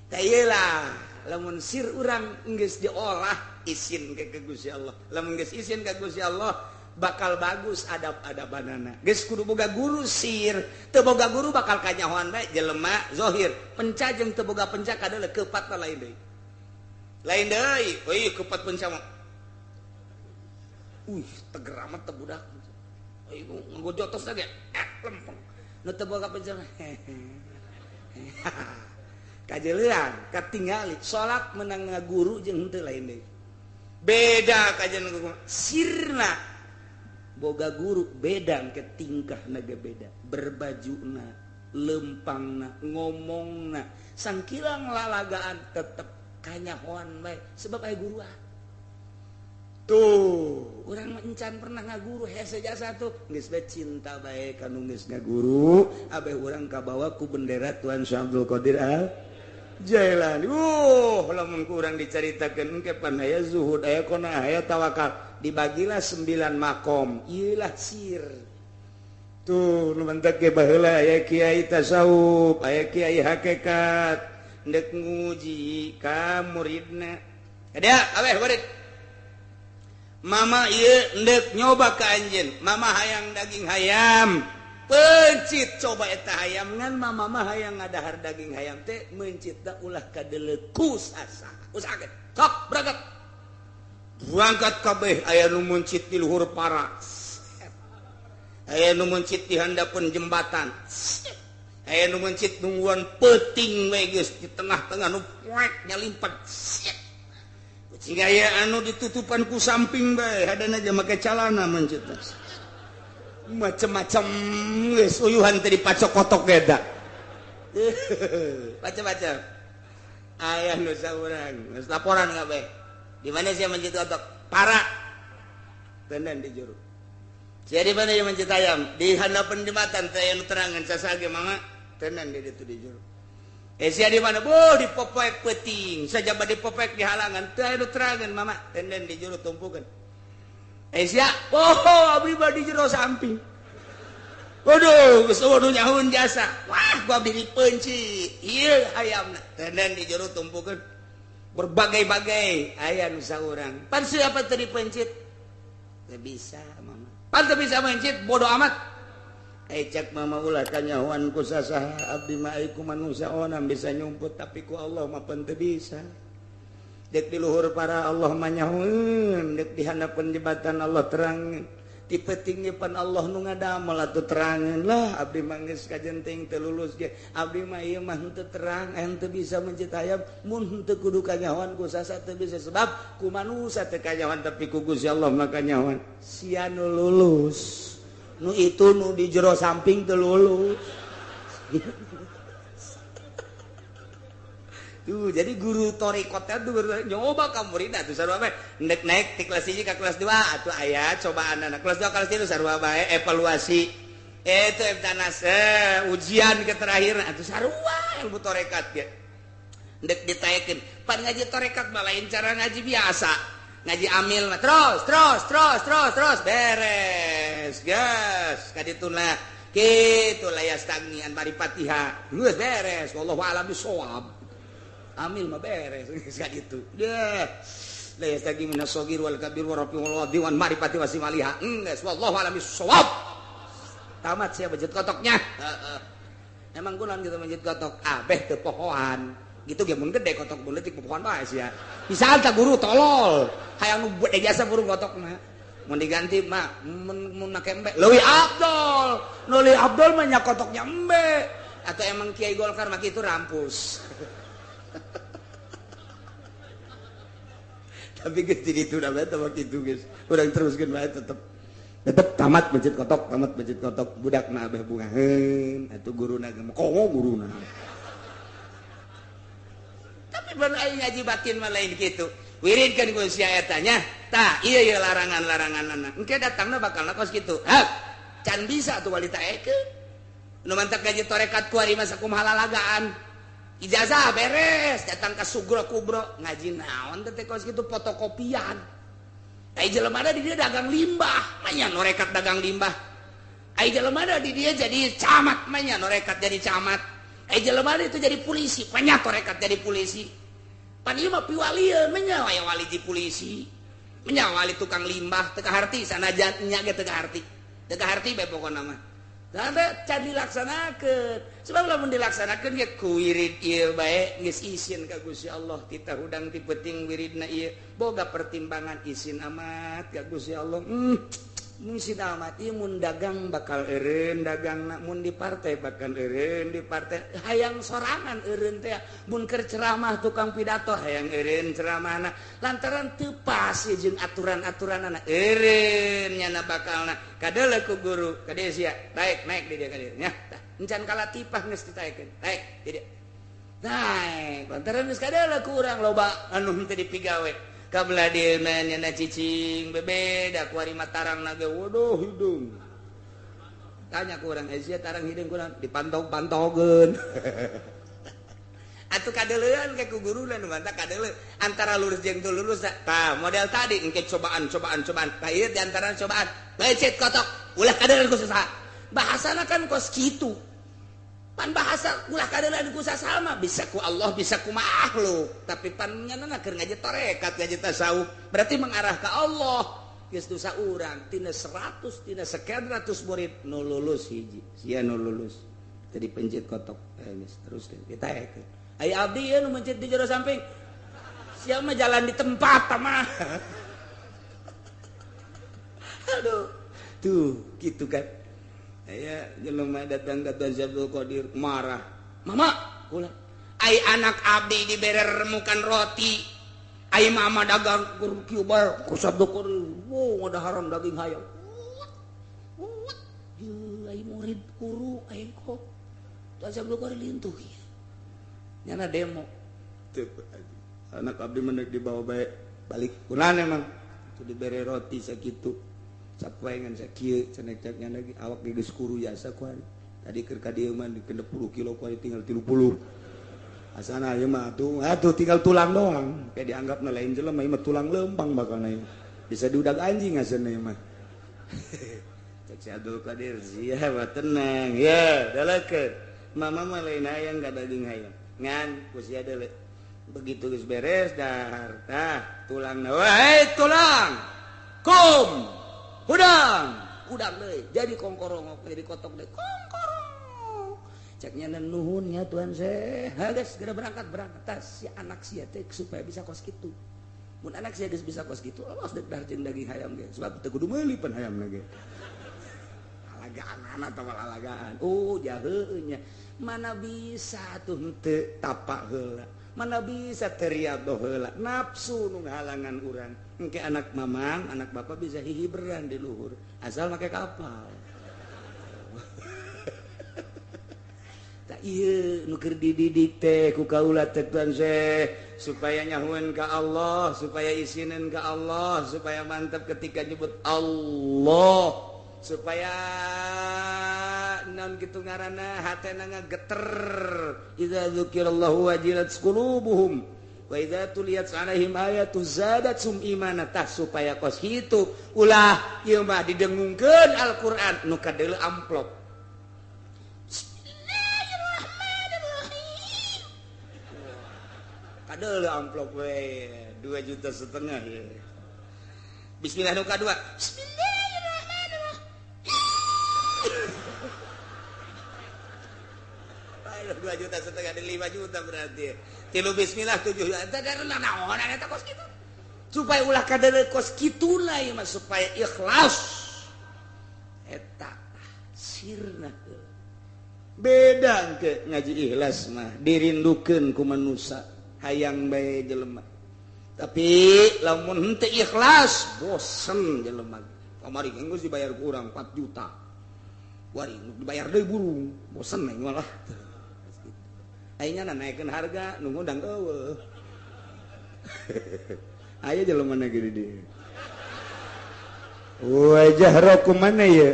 tah ieu lah lamun sir urang geus diolah isin ka Gusti Allah. Lamun geus isin ka Gusti Allah bakal bagus adab-adabanana. Geus kudu boga guru sir, teu boga guru bakal kanyahoan bae jelema zahir. Penca jeung teu boga penca kadeuleu keupat lain deui. Lain deui, euy kepat penca mah. Uih, teger amat teh budak. Euy ngagojotos lagi, lempeng. Nu teu boga penca mah. Kajeleuan, katingali salat menang ngaguru jeung henteu lain deui. Beda kajian sirna. Boga guru beda ke tingkahna ge beda, berbajuna, lempangna, ngomongna, sangkilang lalagaan tetep kanyahoan bae sebab aya guruan. Tuh, urang mah encan pernah ngaguru hese jasa tuh geus bae cinta bae ka nu geus ngaguru, abeh urang kabawa ku bendera Tuan Syekh Abdul Qadir Al Jailani. Lamun ku urang dicaritakeun engke pan aya zuhud, aya qanaah, aya tawakal, dibagilah 9 makom. Ieu lah sir. Tuh nu mentek ge baheula aya kiai tasawuf, aya kiai hakikat. Ndek nguji ka muridna. Ada abeh murid. Mama ieu ndek nyoba ka anjeun. Mama hayang daging hayam. Pencit coba eta hayam ngan mama mah hayang ngadahar daging hayam teh mencit da ulah kadeuleu ku sasa. Usahakeun. Sok berangkat. Berangkat kabeh aya nu mencit di luhur para. Aya nu mencit di handapeun jembatan. Aya nu mencit nungguan peuting we geus di tengah-tengah nu poek nyalimpet. Kucing aya anu ditutupan ku samping bae hadana aja make calana mencit. Macem-macem geus uyuhan teh dipacok kotok eta. Macem-macem. Aya nu saurang geus laporan kabeh. Di mana sia mencit kotok? Para. Tenan di juru. Sia di mana yang mencit ayam? Di handapeun jembatan teh aya nu terangan sasage mama. Tenan di ditu di juru. Sia di mana? Boh di popek peuting. Sajaba di popek di halangan teu aya nu terangan mama. Tenan di juru tumpukeun. Sia, oh abdi mah di jero samping. Waduh, geus eueuh nyahueun jasa. Wah, gua abdi dipencit. Ieu hayamna. Tenan di jero tumpukeun. Berbagai-bagai aya nu saurang. Pan siapa teu dipencit? Teu bisa mama. Pan teu bisa mencit bodoh amat. Cek mama ulah kanyahoan ku sasaha abdi mah ai ku manusia onam bisa nyumput tapi ku Allah mah pan teu bisa. Dek di luhur para Allah mah nyahoeun, dek di handapeun jembatan Allah terang. Ti peuting pan Allah nu ngadamel atuh terangeun lah abdi mah geus kajenting teu lulus ge. Abdi mah ieu mah henteu terang, henteu bisa mencit hayam mun henteu kudu kanyahoan ku sasa teu bisa sebab ku manusa teu kanyahoan tapi ku Gusti Allah mah kanyahoan. Sia nu lulus. Nu itu nu di jero samping teu lulus. Tuh, jadi guru torikotnya tuh guru nyoba ka muridna tuh sarua bae. Ndek naik ti kelas 1 ka kelas 2 atuh aya cobaan anak kelas 2 kelas 3 sarua bae evaluasi. Itu ebtanas ujian ke terakhir atuh sarua ilmu torekat ge. Ndek ditaekeun. Pan ngaji torekat mah lain cara ngaji biasa. Ngaji amil mah terus terus terus terus terus beres. Gas kadituna kitu layas tagni an maripatiha. Geus beres wallahu a'lam bissawab. Amil mah beres geus kitu. Deh. La yastagi minas sagir wal kabir wa rafi wal wadi wan marifati wasimaliha. Geus wallahu a'lam bissawab. Tamat sia masjid kotoknya. Heeh. Emang kunaon kitu masjid kotok? Abeh teu pohoan. Gitu ge mun gede kotok mun leutik pohoan bae sia. Bisa tah guru tolol. Hayang nu gede jasa burung kotokna. Mun diganti mah mun make embe leuwih abdol. Nu leuwih abdol mah nya kotoknya embe. Atau emang Kiai Golkar mah kitu rampus. Tapi geus jadi itu udah bae kitu geus. Urang teruskeun bae tetep. Tetep tamat masjid kotok, tamat masjid kotok. Budakna abeh bungaheun, atuh guruna ge kongo guruna. Tapi ban aing ngaji batin mah lain kitu. Wiridkeun ku sia eta nya. Tah, ieu ieu larangan-laranganna. Engke datangna bakalna kos kitu. Hak, can bisa atuh wali taekeun. Nu mantak ngaji torekat ku ari mah sakumaha lalagaan. Ijazah beres, datang ke Sugro Kubro, ngaji naon teh kos kitu fotokopian. Ai jelema di dia dagang limbah, manya norekat dagang limbah. Ai jelema di dia jadi camat, manya norekat jadi camat. Ai jelema itu jadi polisi, manya torekat jadi polisi. Pan ieu mah piwalieun, manya aya wali di polisi. Manya wali tukang limbah, teu kaharti sanajan nya ge teu kaharti. Teu kaharti bae pokona mah. Tanda can dilaksanakeun. Sebab lamun dilaksanakeun ge ku wirid ieu bae geus isin ka Gusti Allah titah hudang ti peuting wiridna ieu boga pertimbangan isin amat ka Gusti Allah. Isin amat ieu mun dagang bakal eureun dagangna, mun di partai bakal eureun di partai, hayang sorangan eureun teh mun keur ceramah tukang pidato hayang eureun ceramahna lantaran teu pas jeung aturan-aturanana eureun nyana bakalna kadeuleu ku guru kade sia naik naik di dia kade nya tah encan kalatipah geus ditaekeun naik di dia naik lantaran geus kadeuleu ku urang loba anu henteu dipigawe kabelah dieu mah nyana cicing bebeda ku ari mah tarang na ge waduh hidung tanya ku urang sia tarang hidung kurang dipantog-pantogeun atuh kadeuleuan ke ku guruna nu mantap kadeuleu antara lurus jeung teu lurus tah model tadi engke cobaan cobaan cobaan tah ieu di antara cobaan becet kotok ulah kadeuleuan ku saha bahasana kan kos kitu pan bahasa ulah kadeuleuan ku saha mah bisa ku Allah bisa ku makhluk tapi pan nyanana keur ngaji tarekat ngaji tasawuf berarti mengarah ka Allah geus dosa urang tina 100 tina sekian ratus murid nu lulus hiji sia nu lulus jadi pencit kotok geus terus ditaekeun. Ai abdi ieu nu mencit di jero samping. Sia mah jalan di tempat mah. Aduh. Tuh, gitu kan. Aya jelema datang ka Tuan Abdul Qadir marah. Mama, ulah. Ai anak abdi dibere remukan roti. Ai mama dagang kur kieu bae ku Abdul Qadir. Wow, ada haram daging hayam. Wut. Ai murid kuru aing kok. Tuan Abdul Qadir lintuh ieu. Nyana demo anak abdi mendek dibawa baik balik kunan emang itu diberi roti sakitu sapoe ngan sakieu cenah cek nyana lagi awak geus kuru jasa ku ari tadi keur ka dieu mah di 60 kilo ku ari tinggal 30 asana ieu mah atuh atuh tinggal tulang doang kayak dianggapna lain jelema ieu mah tulang lempang bakalna ieu bisa diudag anjing asana ieu mah cek si Abdul Qadir sia mah tenang ya dalakeun mama mah lain hayang ka daging hayam ngan ku sia deuleu begitu geus beres dahar tah tulang weh tulang kum hudang hudang deui jadi kongkorongok jadi kotok deui kongkorong cek nya nuhun nya Tuhan seh geus segera berangkat berangkat tas si anak sia teh supaya bisa kos kitu Mun anak sia geus bisa kos kitu, awas dek dahar jeung daging hayam ge. Sebab teu kudu meuli pan hayamna ge. Alagaan atau alagaan. Oh, jaheunya. Mana bisa tuh henteu tapak heula. Mana bisa teriadoh heula. Nafsu nu ngahalangan urang. Engke anak mamang, anak bapak bisa hihiberan di luhur asal make kapal. Tak ieu nu keur dididik teh ku kaula teh tuan teh supaya nyahueun ka Allah, supaya isineun ka Allah, supaya mantap ketika nyebut Allah. Supaya non kitu ngaranna hatena ngageter idza dzukirallahu wajilat qulubuhum wa idza tuliyat alaihim ayatu zadatsum imana tah supaya kos kitu ulah ieu mah didengungkeun Al-Qur'an nu kadeuleu amplop. Bismillahirrahmanirrahim. Kadeuleu amplop we 2,5 juta ye. Bismillah nu kadua. Bismillah. 2,5 juta di 5 juta berarti. Tilu bismillah 7 juta. Daruna naon eta kos kitu. Supaya ulah kadeuleu kos kitu lah ieu mah supaya ikhlas. Eta sirna. Beda engke ngaji ikhlas mah dirindukeun ku manusa hayang bae jelema. Tapi lamun henteu ikhlas bosen jelema. Kamari geus dibayar ku urang 4 juta. Wari dibayar deui burung, bosen aing malah. Aingna naikeun harga nu ngundang eueuh. Aya jelema na gede di. Wajah roku mana ya?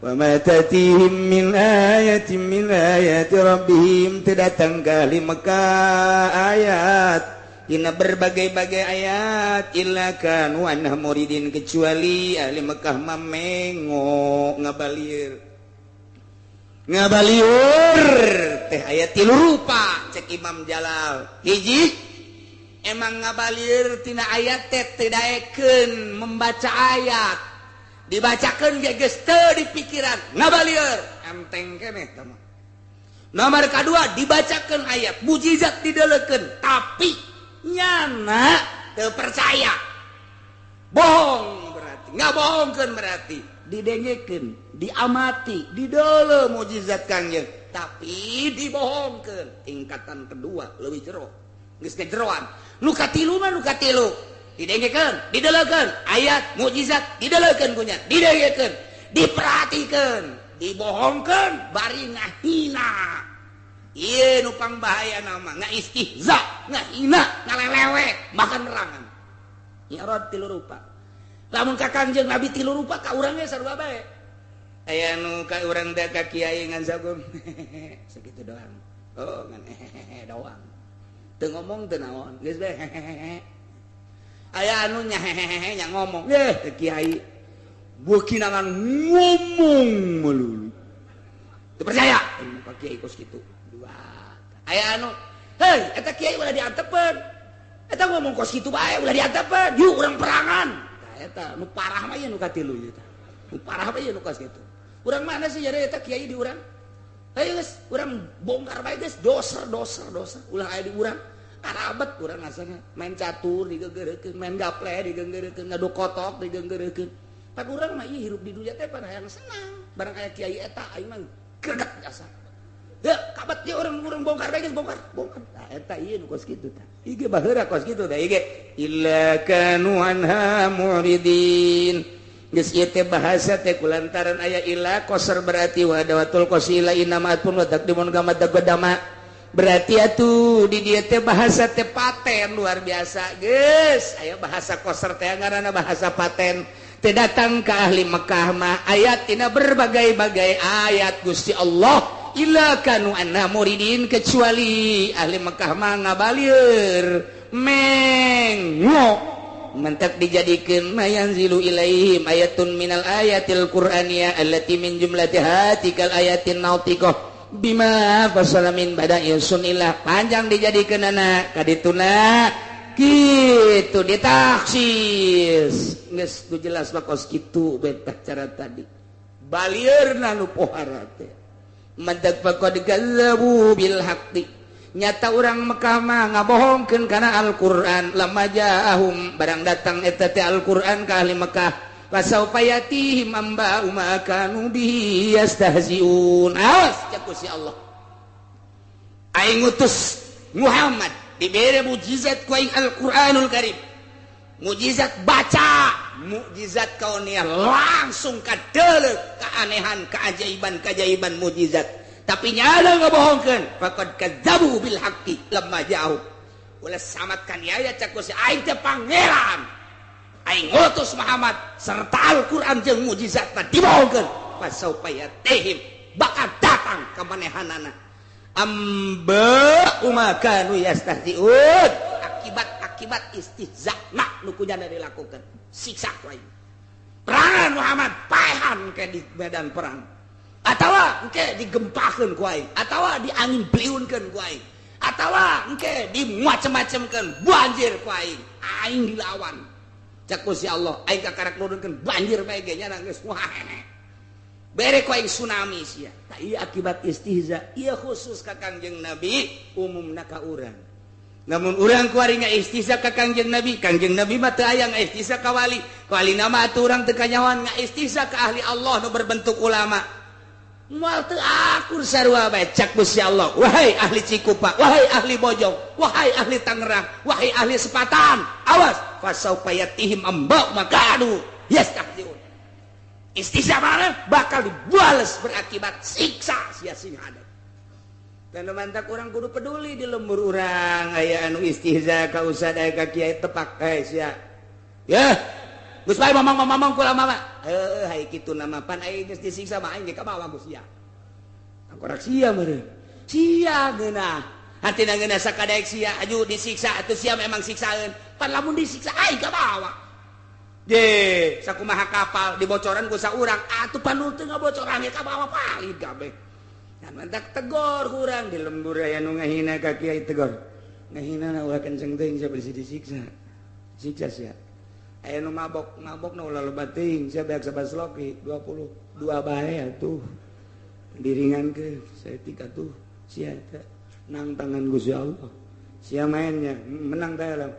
Wa ma tatihim min ayatin min ayati rabbihim datang ka ahli Mekah ayat dina berbagai-bagai ayat illa kanu anha muridin kecuali ahli Mekah mamengo ngabalir ngabaliur teh ayat tilu rupa cek Imam Jalal hiji emang ngabalir tina ayat teh teu daekeun membaca ayat dibacakeun ge geus teu di pikiran ngabalieur enteng keneh tah mah. Nomor kadua dibacakeun ayat mujizat dideulekeun tapi nyana teu percaya bohong berarti ngabohongkeun berarti didengekeun diamati dideuleu mujizat Kangjeng tapi dibohongkeun tingkatan kedua leuwih jero geus kejeroan nu katilu mah nu katilu didengekeun dideleukeun ayat mukjizat dideleukeun kunya didengekeun diperhatikeun dibohongkeun bari ngahina ieu nu pangbahaya nama ngaistihza ngahina ngalelewe makan nerangan nyorot tilu rupa lamun ka Kangjeng Nabi tilu rupa ka urang ge sarua bae aya nu ka urang teh ka kiai ngan sagum sakitu doang oh ngan doang teu ngomong teu naon geus bae aya anu nya hehehe nya ngomong yeh teh kiai beukinangan ngomong melulu teu percaya ka kiai kos kitu dua aya anu hei eta kiai ulah diantepeun eta ngomong kos kitu bae ulah diantepeun yuk urang perangan tah eta nu parah mah ieu nu katilu ieu tah nu parah mah ieu nu kos kitu urang mana sih jadi eta kiai di urang ayo geus urang bongkar bae geus doser doser doser ulah aya di urang karabat urang asana main catur digeugeurekeun main gaple digeugeurekeun ngadu kotok digeugeurekeun pan urang mah ieu hirup di dunya teh pan hayang senang barang aya kiai eta aing mah greget asa heuh kabat ieu urang bongkar bae geus bongkar bongkar tah eta ieu nu kos kitu tah ieu ge baheura kos kitu tah ieu ge illa kanu anha muridin geus ieu teh bahasa teh kulantaran aya illa qasar berarti wa dawatul qasila inama atun wa taqdimun kama taqaddama berarti atuh di dieu teh bahasa teh paten luar biasa geus aya bahasa qasar teh ngaranna bahasa paten teh datang ka ahli Mekah mah ayat tina berbagai-bagai ayat Gusti Allah illa kanu anna muridin kecuali ahli Mekah mah ngabalieur mengo mentak dijadikeun mayanzilu ilaihim ayatun minal ayatil qur'aniyah allati min jumlatiha tikal ayatin nautiqah bima fasala min bada'i sunillah panjang dijadikeun anak kadituna kitu ditaksis geus ku jelas mah kos kitu betah cara tadi balieurna nu pohara teh mentak faqad kazzabu bil haqqi Nyata urang Mekah mah ngabohongkeun kana Al-Qur'an lamma ja'ahum barang datang eta teh Al-Qur'an ka ahli Mekah fasaufa yatihim amba'u ma kanu bihi yastahzi'un. Awas cek si Allah. Aing ngutus Muhammad dibere mukjizat ku aing Al-Qur'anul Karim. Mukjizat baca, mukjizat kauniah langsung kadeuleuh keanehan, keajaiban-keajaiban mukjizat. Tapi nyala ngabohongkeun, faqad kadzabu bil haqqi lamma ja'u. Ulah samat kaniaya cak si aing teh pangeran. Aing ngutus Muhammad serta Al-Qur'an jeung mukjizatna dibohongkeun. Fasaufa yatihim bakal datang ka manehanana. Amba ma kanu yastahzi'un. Akibat-akibat istihza'na nu kunyana dilakukan. Siksa ku aing. Perangan Muhammad paehan ke di medan perang. Atawa engke digempakeun ku aing, atawa diangin beliunkeun ku aing, atawa engke dimacem-macemkeun banjir ku aing, aing dilawan. Cek ku si Allah, aing kakarak nurunkeun banjir bae ge nya geus wah. Bere ku aing tsunami sia. Tah ieu akibat istihza, ieu khusus ka Kangjeng Nabi, umumna ka urang. Namun urang kuari ngaistihza ka Kangjeng Nabi, Kangjeng Nabi mah teu aya ngaistihza ka wali. Wali nama atuh urang teu kanyahoan ngaistihza ka ahli Allah nu berbentuk ulama. Moal teu akur sarua bae cak Gusti Allah. Wahai ahli Cikupa, wahai ahli Bojong, wahai ahli Tangerang, wahai ahli Sepatan, awas fasaufa yatihim amba makanu yastahziun. Istihza mana bakal dibales berakibat siksa sia sing hadap. Dan mantak urang kudu peduli di lembur urang aya anu istihza ka ustad aya ka kiai tepak sia. Yeuh. Geus bae mamang-mamang kula mama. Heuh hai kitu nama pan aing geus disiksa mah aing ge kabawa ku sia. Tangkorak sia meureun. Sia geunah. Hatina geunah sakadaek sia aju disiksa atuh sia memang siksaeun. Pan lamun disiksa aing kabawa. Je, sakumaha kapal dibocoran ku saurang atuh pan nu teu ngabocoran ge kabawa palid kabeh. Dan mantak tegor kurang di lembur aya nu ngahina ka kiai tegor. Ngahina na ulah kenceng teuing sia bisi disiksa. Siksa sia. Aya nu mabok, mabok na ulah loba teuing sia beak sabasloki 22 bae atuh. Diringankeun saeutik atuh sia teh nang tangan Gusti Allah. Sia mainnya menang teh lah.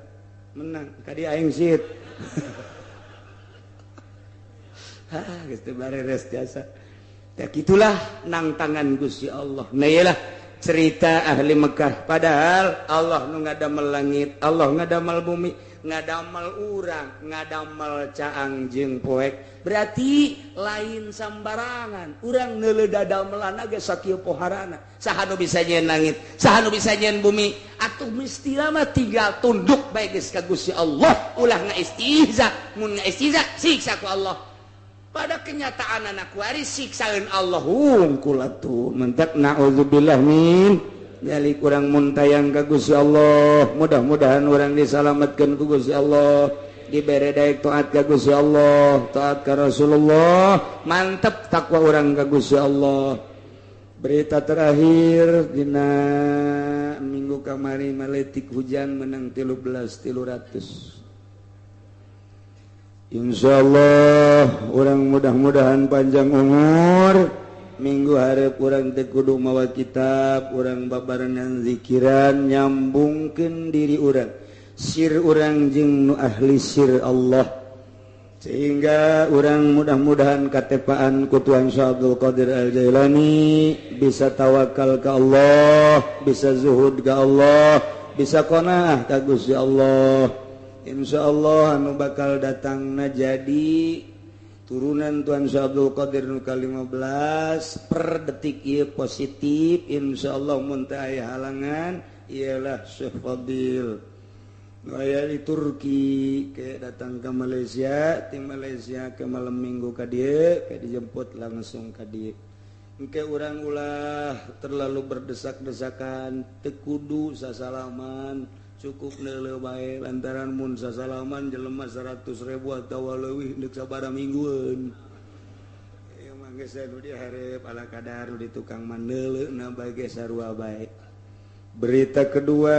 Menang ka dieu aing sit. Hah, geus teu bareres jasa. Ya gitulah nang tangan Gusti Allah. Nah iyalah cerita ahli Mekah. Padahal Allah nu ngadamel langit, Allah ngadamel bumi, ngadamel urang, ngadamel caang jeung poek. Berarti lain sambarangan. Urang neuleuh dadamelan ge sakieu poharana. Saha nu bisa nyeun langit, saha nu bisa nyeun bumi. Atuh mesti mah tinggal tunduk bae geus ka Gusti Allah. Ulah ngaistihza, mun ngaistihza siksa ku Allah. Pada kenyataan anak waris siksaeun Allah hungkul atuh mentak naudzubillah min dzalik. Urang muntayang ka Gusti Allah, mudah-mudahan urang disalametkeun ku Gusti Allah, dibere daek taat ka Gusti Allah, taat ka Rasulullah, mantep takwa urang ka Gusti Allah. Berita terakhir dina minggu kamari maletik hujan menang 13.300. Insyaallah orang mudah-mudahan panjang umur. Minggu hareup urang teu kudu mawa kitab, urang babarengan zikiran nyambungkeun diri urang, sir urang jeung nu ahli sir Allah, sehingga urang mudah-mudahan katepaan ku Tuhan Syekh Abdul Qadir Al-Jailani bisa tawakal ka Allah, bisa zuhud ka Allah, bisa qanaah ka Gusti Allah. Insya Allah anu bakal datangna jadi turunan Tuhan Syekh Abdul Qadir nu ka-15 per detik ieu positif. Insya Allah mun teu aya halangan ialah Syekh Fadil nu aya di Turki ke datang ke Malaysia, ti Malaysia ke malam minggu ka dieu ke dijemput langsung ka dieu. Engke urang ulah terlalu berdesak-desakan, teu kudu sasalaman, cukup neuleuh bae lantaran mun sasalaman jelema 100.000 atawa leuwih deuk sabaraha minggueun. Ieu mah geus nu dihareup ala kadar di tukang mah neuleuhna bae ge sarua bae. Berita kedua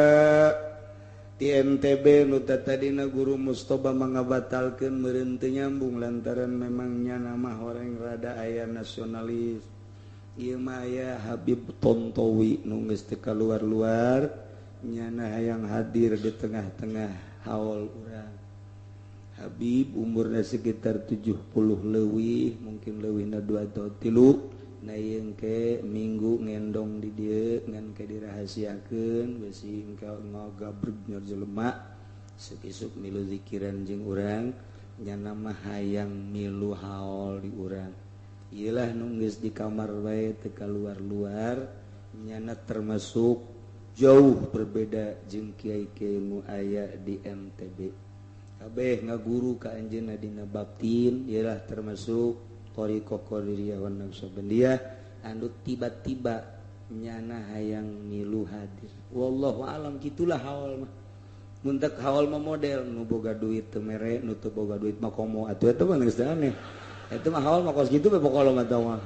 ti NTB nu tadina guru Mustoba mangabatalkeun meureun teu nyambung lantaran memang nya nama horeng rada aya nasionalis. Ieu mah aya Habib Tontowi nu geus teu kaluar-luar nyana hayang hadir di tengah-tengah haul urang. Habib umurna sekitar 70 leuwih, mungkin leuwihna 2 atau 3. Nah ieu ke minggu ngendong di dieu ngan ke dirahasiakeun besi engke ngagabreg nyor jelema isuk-isuk milu zikiran jeung urang nyana mah hayang milu haul di urang. Iyalah nu geus di kamar wae teu kaluar-luar nyana termasuk jauh berbeda jeung kiai-kiai nu aya di MTB. Kabeh ngaguru ka anjeunna dina batin iyalah termasuk thariqah Qadiriyah wan Naqsyabandiyah anu tiba-tiba nyana hayang milu hadir. Wallahu alam kitulah haul mah. Mun tek haul mah model nu boga duit teu mere, nu teu boga duit mah komo atuh eta mah geus aneh. Eta mah haul mah kos kitu we pokona mah tah mah.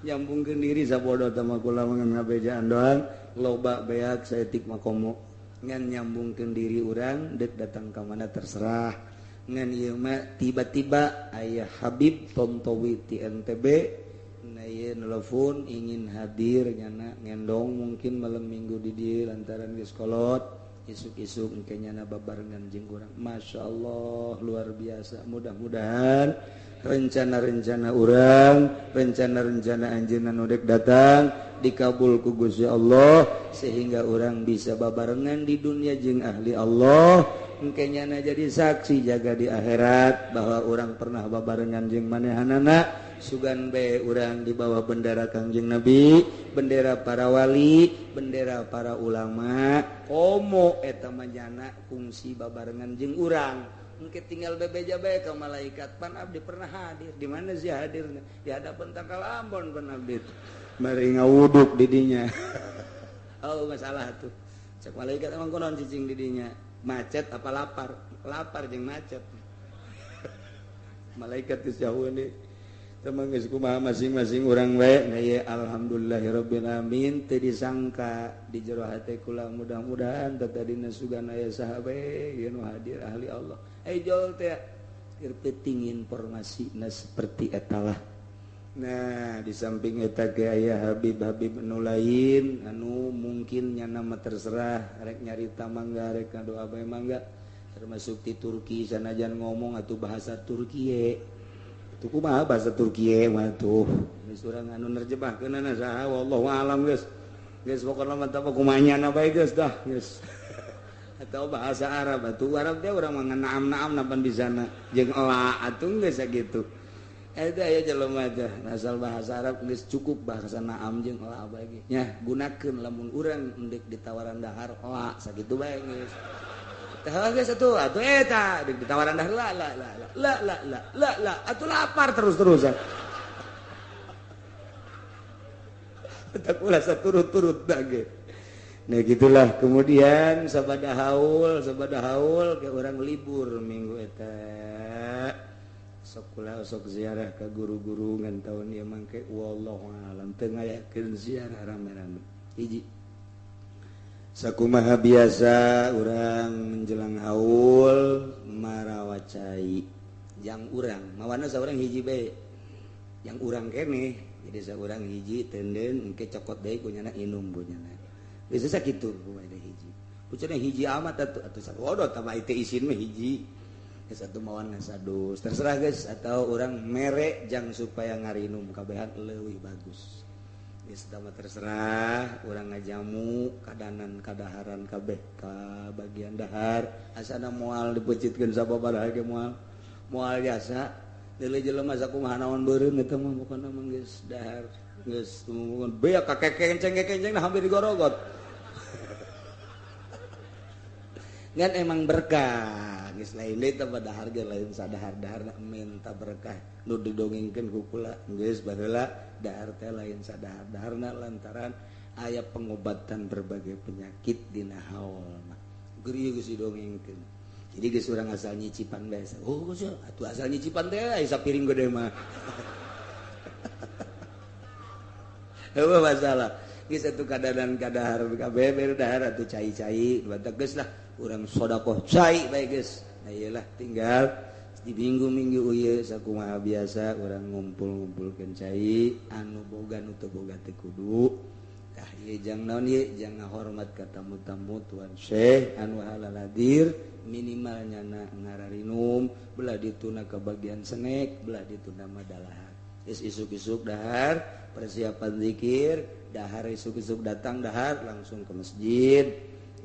Nyambungkeun diri sabodo teh mah kula mah ngabejaan doang, loba beak saeutik mah komo. Ngan nyambungkeun diri urang deuk datang ka mana terserah. Ngan ieu mah tiba-tiba aya Habib Tontowi ti NTB na ieu nelpon ingin hadir nyana ngendong mungkin malam minggu di dieu lantaran geus kolot isuk-isuk engke nyana babarengan jeung urang. Masya Allah luar biasa. Mudah-mudahan rencana-rencana urang, rencana-rencana anjeunna nu dek datang dikabul ku Gusti Allah sehingga urang bisa babarengan di dunia jeung ahli Allah. Engke nyana jadi saksi jaga di akhirat bahwa urang pernah babarengan jeung manehanana. Sugan bae urang di bawah bendera Kangjeng Nabi, bendera para wali, bendera para ulama. Komo eta mah nyana kungsi babarengan jeung urang. Engke tinggal bebeja bae ka malaikat, pan abdi pernah hadir. Di mana sih hadirna? Di hadapan tangkal Ambon pan abdi. Bari ngawuduk di dinya. Oh masalah tuh. Cek malaikat emang konon cicing di dinya. Macet apa lapar? Lapar jeung macet. Malaikat geus jauh deui. Teman geus kumaha masing-masing urang we. Nah ye alhamdulillahirabbil alamin teu disangka di jero hate kula mudah-mudahan tatadina sugan aya saha bae ieu nu hadir ahli Allah. Jol teh keur penting informasina seperti eta lah. Nah di samping eta ge aya Habib-habib nu lain anu mungkin nyana mah terserah rek nyarita mangga rek ngadoa bae mangga, termasuk di Turki sanajan ngomong atuh bahasa Turki. Tuh kumaha bahasa Turki mah tuh geus urang anu nerjemahkeunana saha wallahu alam geus. Geus pokona mah teh kumaha nyana bae geus dah geus. Atau bahasa Arab atuh Arab teh urang mah naam-naam napan bisana jeung ela atuh geus sakitu. Eta aya jelema teh asal bahasa Arab geus cukup bahasa naam jeung ela bae ge. Nya gunakeun lamun urang endek ditawaran dahar ela sakitu bae geus. Teh geus atuh atuh eta ditawaran dahar la la la la la la la la atuh lapar terus-terusan. Tak ulah saturut-turut ge. Nah gitulah kemudian sabada haul ke orang libur minggu eta. Sok kula sok ziarah ka guru-guru ngan taun ieu mangke wallahu alam teu ngayakeun ziarah rame-rame. Hiji. Sakumaha biasa urang menjelang haul marawa cai. Jang urang mawana saurang hiji bae. Yang urang keneh jadi saurang hiji tenden engke cokot deui ku nyana inum ku nyana. Geus sakitu kumaha hiji. Pucana hiji amat atuh atuh sabodo tah mah teu isin mah hiji. Geus atuh mawana sadus. Terserah geus atau urang mere jang supaya ngarinum kabehan leuwih bagus. Geus tah mah terserah urang ngajamu kadanan kadaharan kabeh ka bagian dahar asana moal dipeucitkeun sababaraha ge moal. Moal jasa deuleu jelema sakumaha naon beureum eta mah pokona mah geus dahar geus beak ka kekenceng-kekenceng hampir digorogot. Ngan emang berkah geus lain deui teh dahar ge lain sadahar-dahar minta berkah nu didongengkeun ku kula geus baheula dahar teh lain sadahar-daharna lantaran aya pengobatan berbagai penyakit dina haul mah geus geus didongengkeun. Jadi geus urang asal nyicipan bae. Oh geus atuh asal nyicipan teh aya sapiring gede mah. Heueuh masalah. Geus atuh kadadan kadahar kabeh bere dahar atuh cai-cai batak geus lah urang sedekah cai bae geus. Nah iyalah tinggal Di minggu-minggu ieu sakumaha biasa urang ngumpul-ngumpulkeun cai anu boga nu teu boga teu kudu. Tah ieu jang naon ieu jang ngahormat ka tamu-tamu Tuan Syekh anu halal hadir minimal nyana ngararinum belah dituna ke bagian senek belah dituna madalahar. Geus isuk-isuk dahar persiapan zikir dahar isuk-isuk datang dahar langsung ke masjid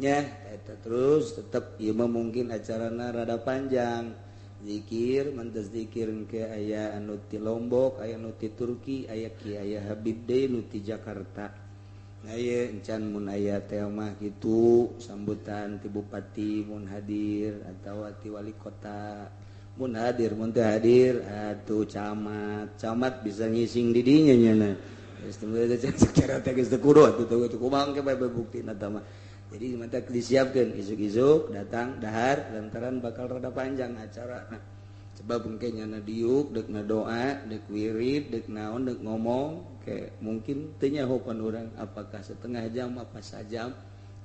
nya eta terus tetep ieu mah mungkin acarana rada panjang. Zikir mantas zikir ke aya anu ti Lombok aya nu ti Turki aya ki aya Habib deui nu ti Jakarta. Aya encan mun aya teh mah kitu sambutan ti bupati mun hadir atawa ti wali kota mun hadir mun teu hadir atuh camat camat bisa ngising di dinya nya geus teu secara teh geus teu kudu atuh teu kumaha ke bae buktina tah mah. Jadi mata disiapkan isuk-isuk datang dahar lantaran bakal rada panjang acara. Nah, sebab mungkin nyana diuk dek doa dek wirid dek naon dek ngomong kayak mungkin teu nyahokan urang apakah setengah jam apa sajam.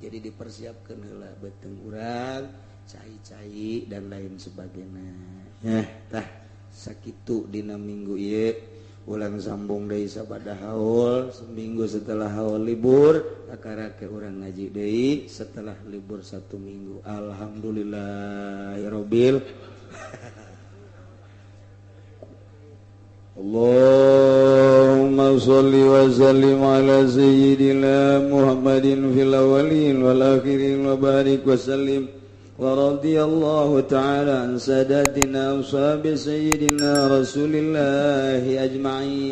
Jadi dipersiapkan heula beuteung urang cai-cai dan lain sebagainya. Nah, tah sakitu dina minggu ieu ulang sambung deui sabada haul seminggu setelah haul libur akarake urang ngaji deui setelah libur 1 minggu. Alhamdulillahirabbil Allahumma sholli wa sallim ala sayyidina Muhammadin fil awwalin wal akhirin wa barik wa sallim wa radiyallahu ta'ala an sadatina ashabi sayyidina Rasulillahi ajma'in.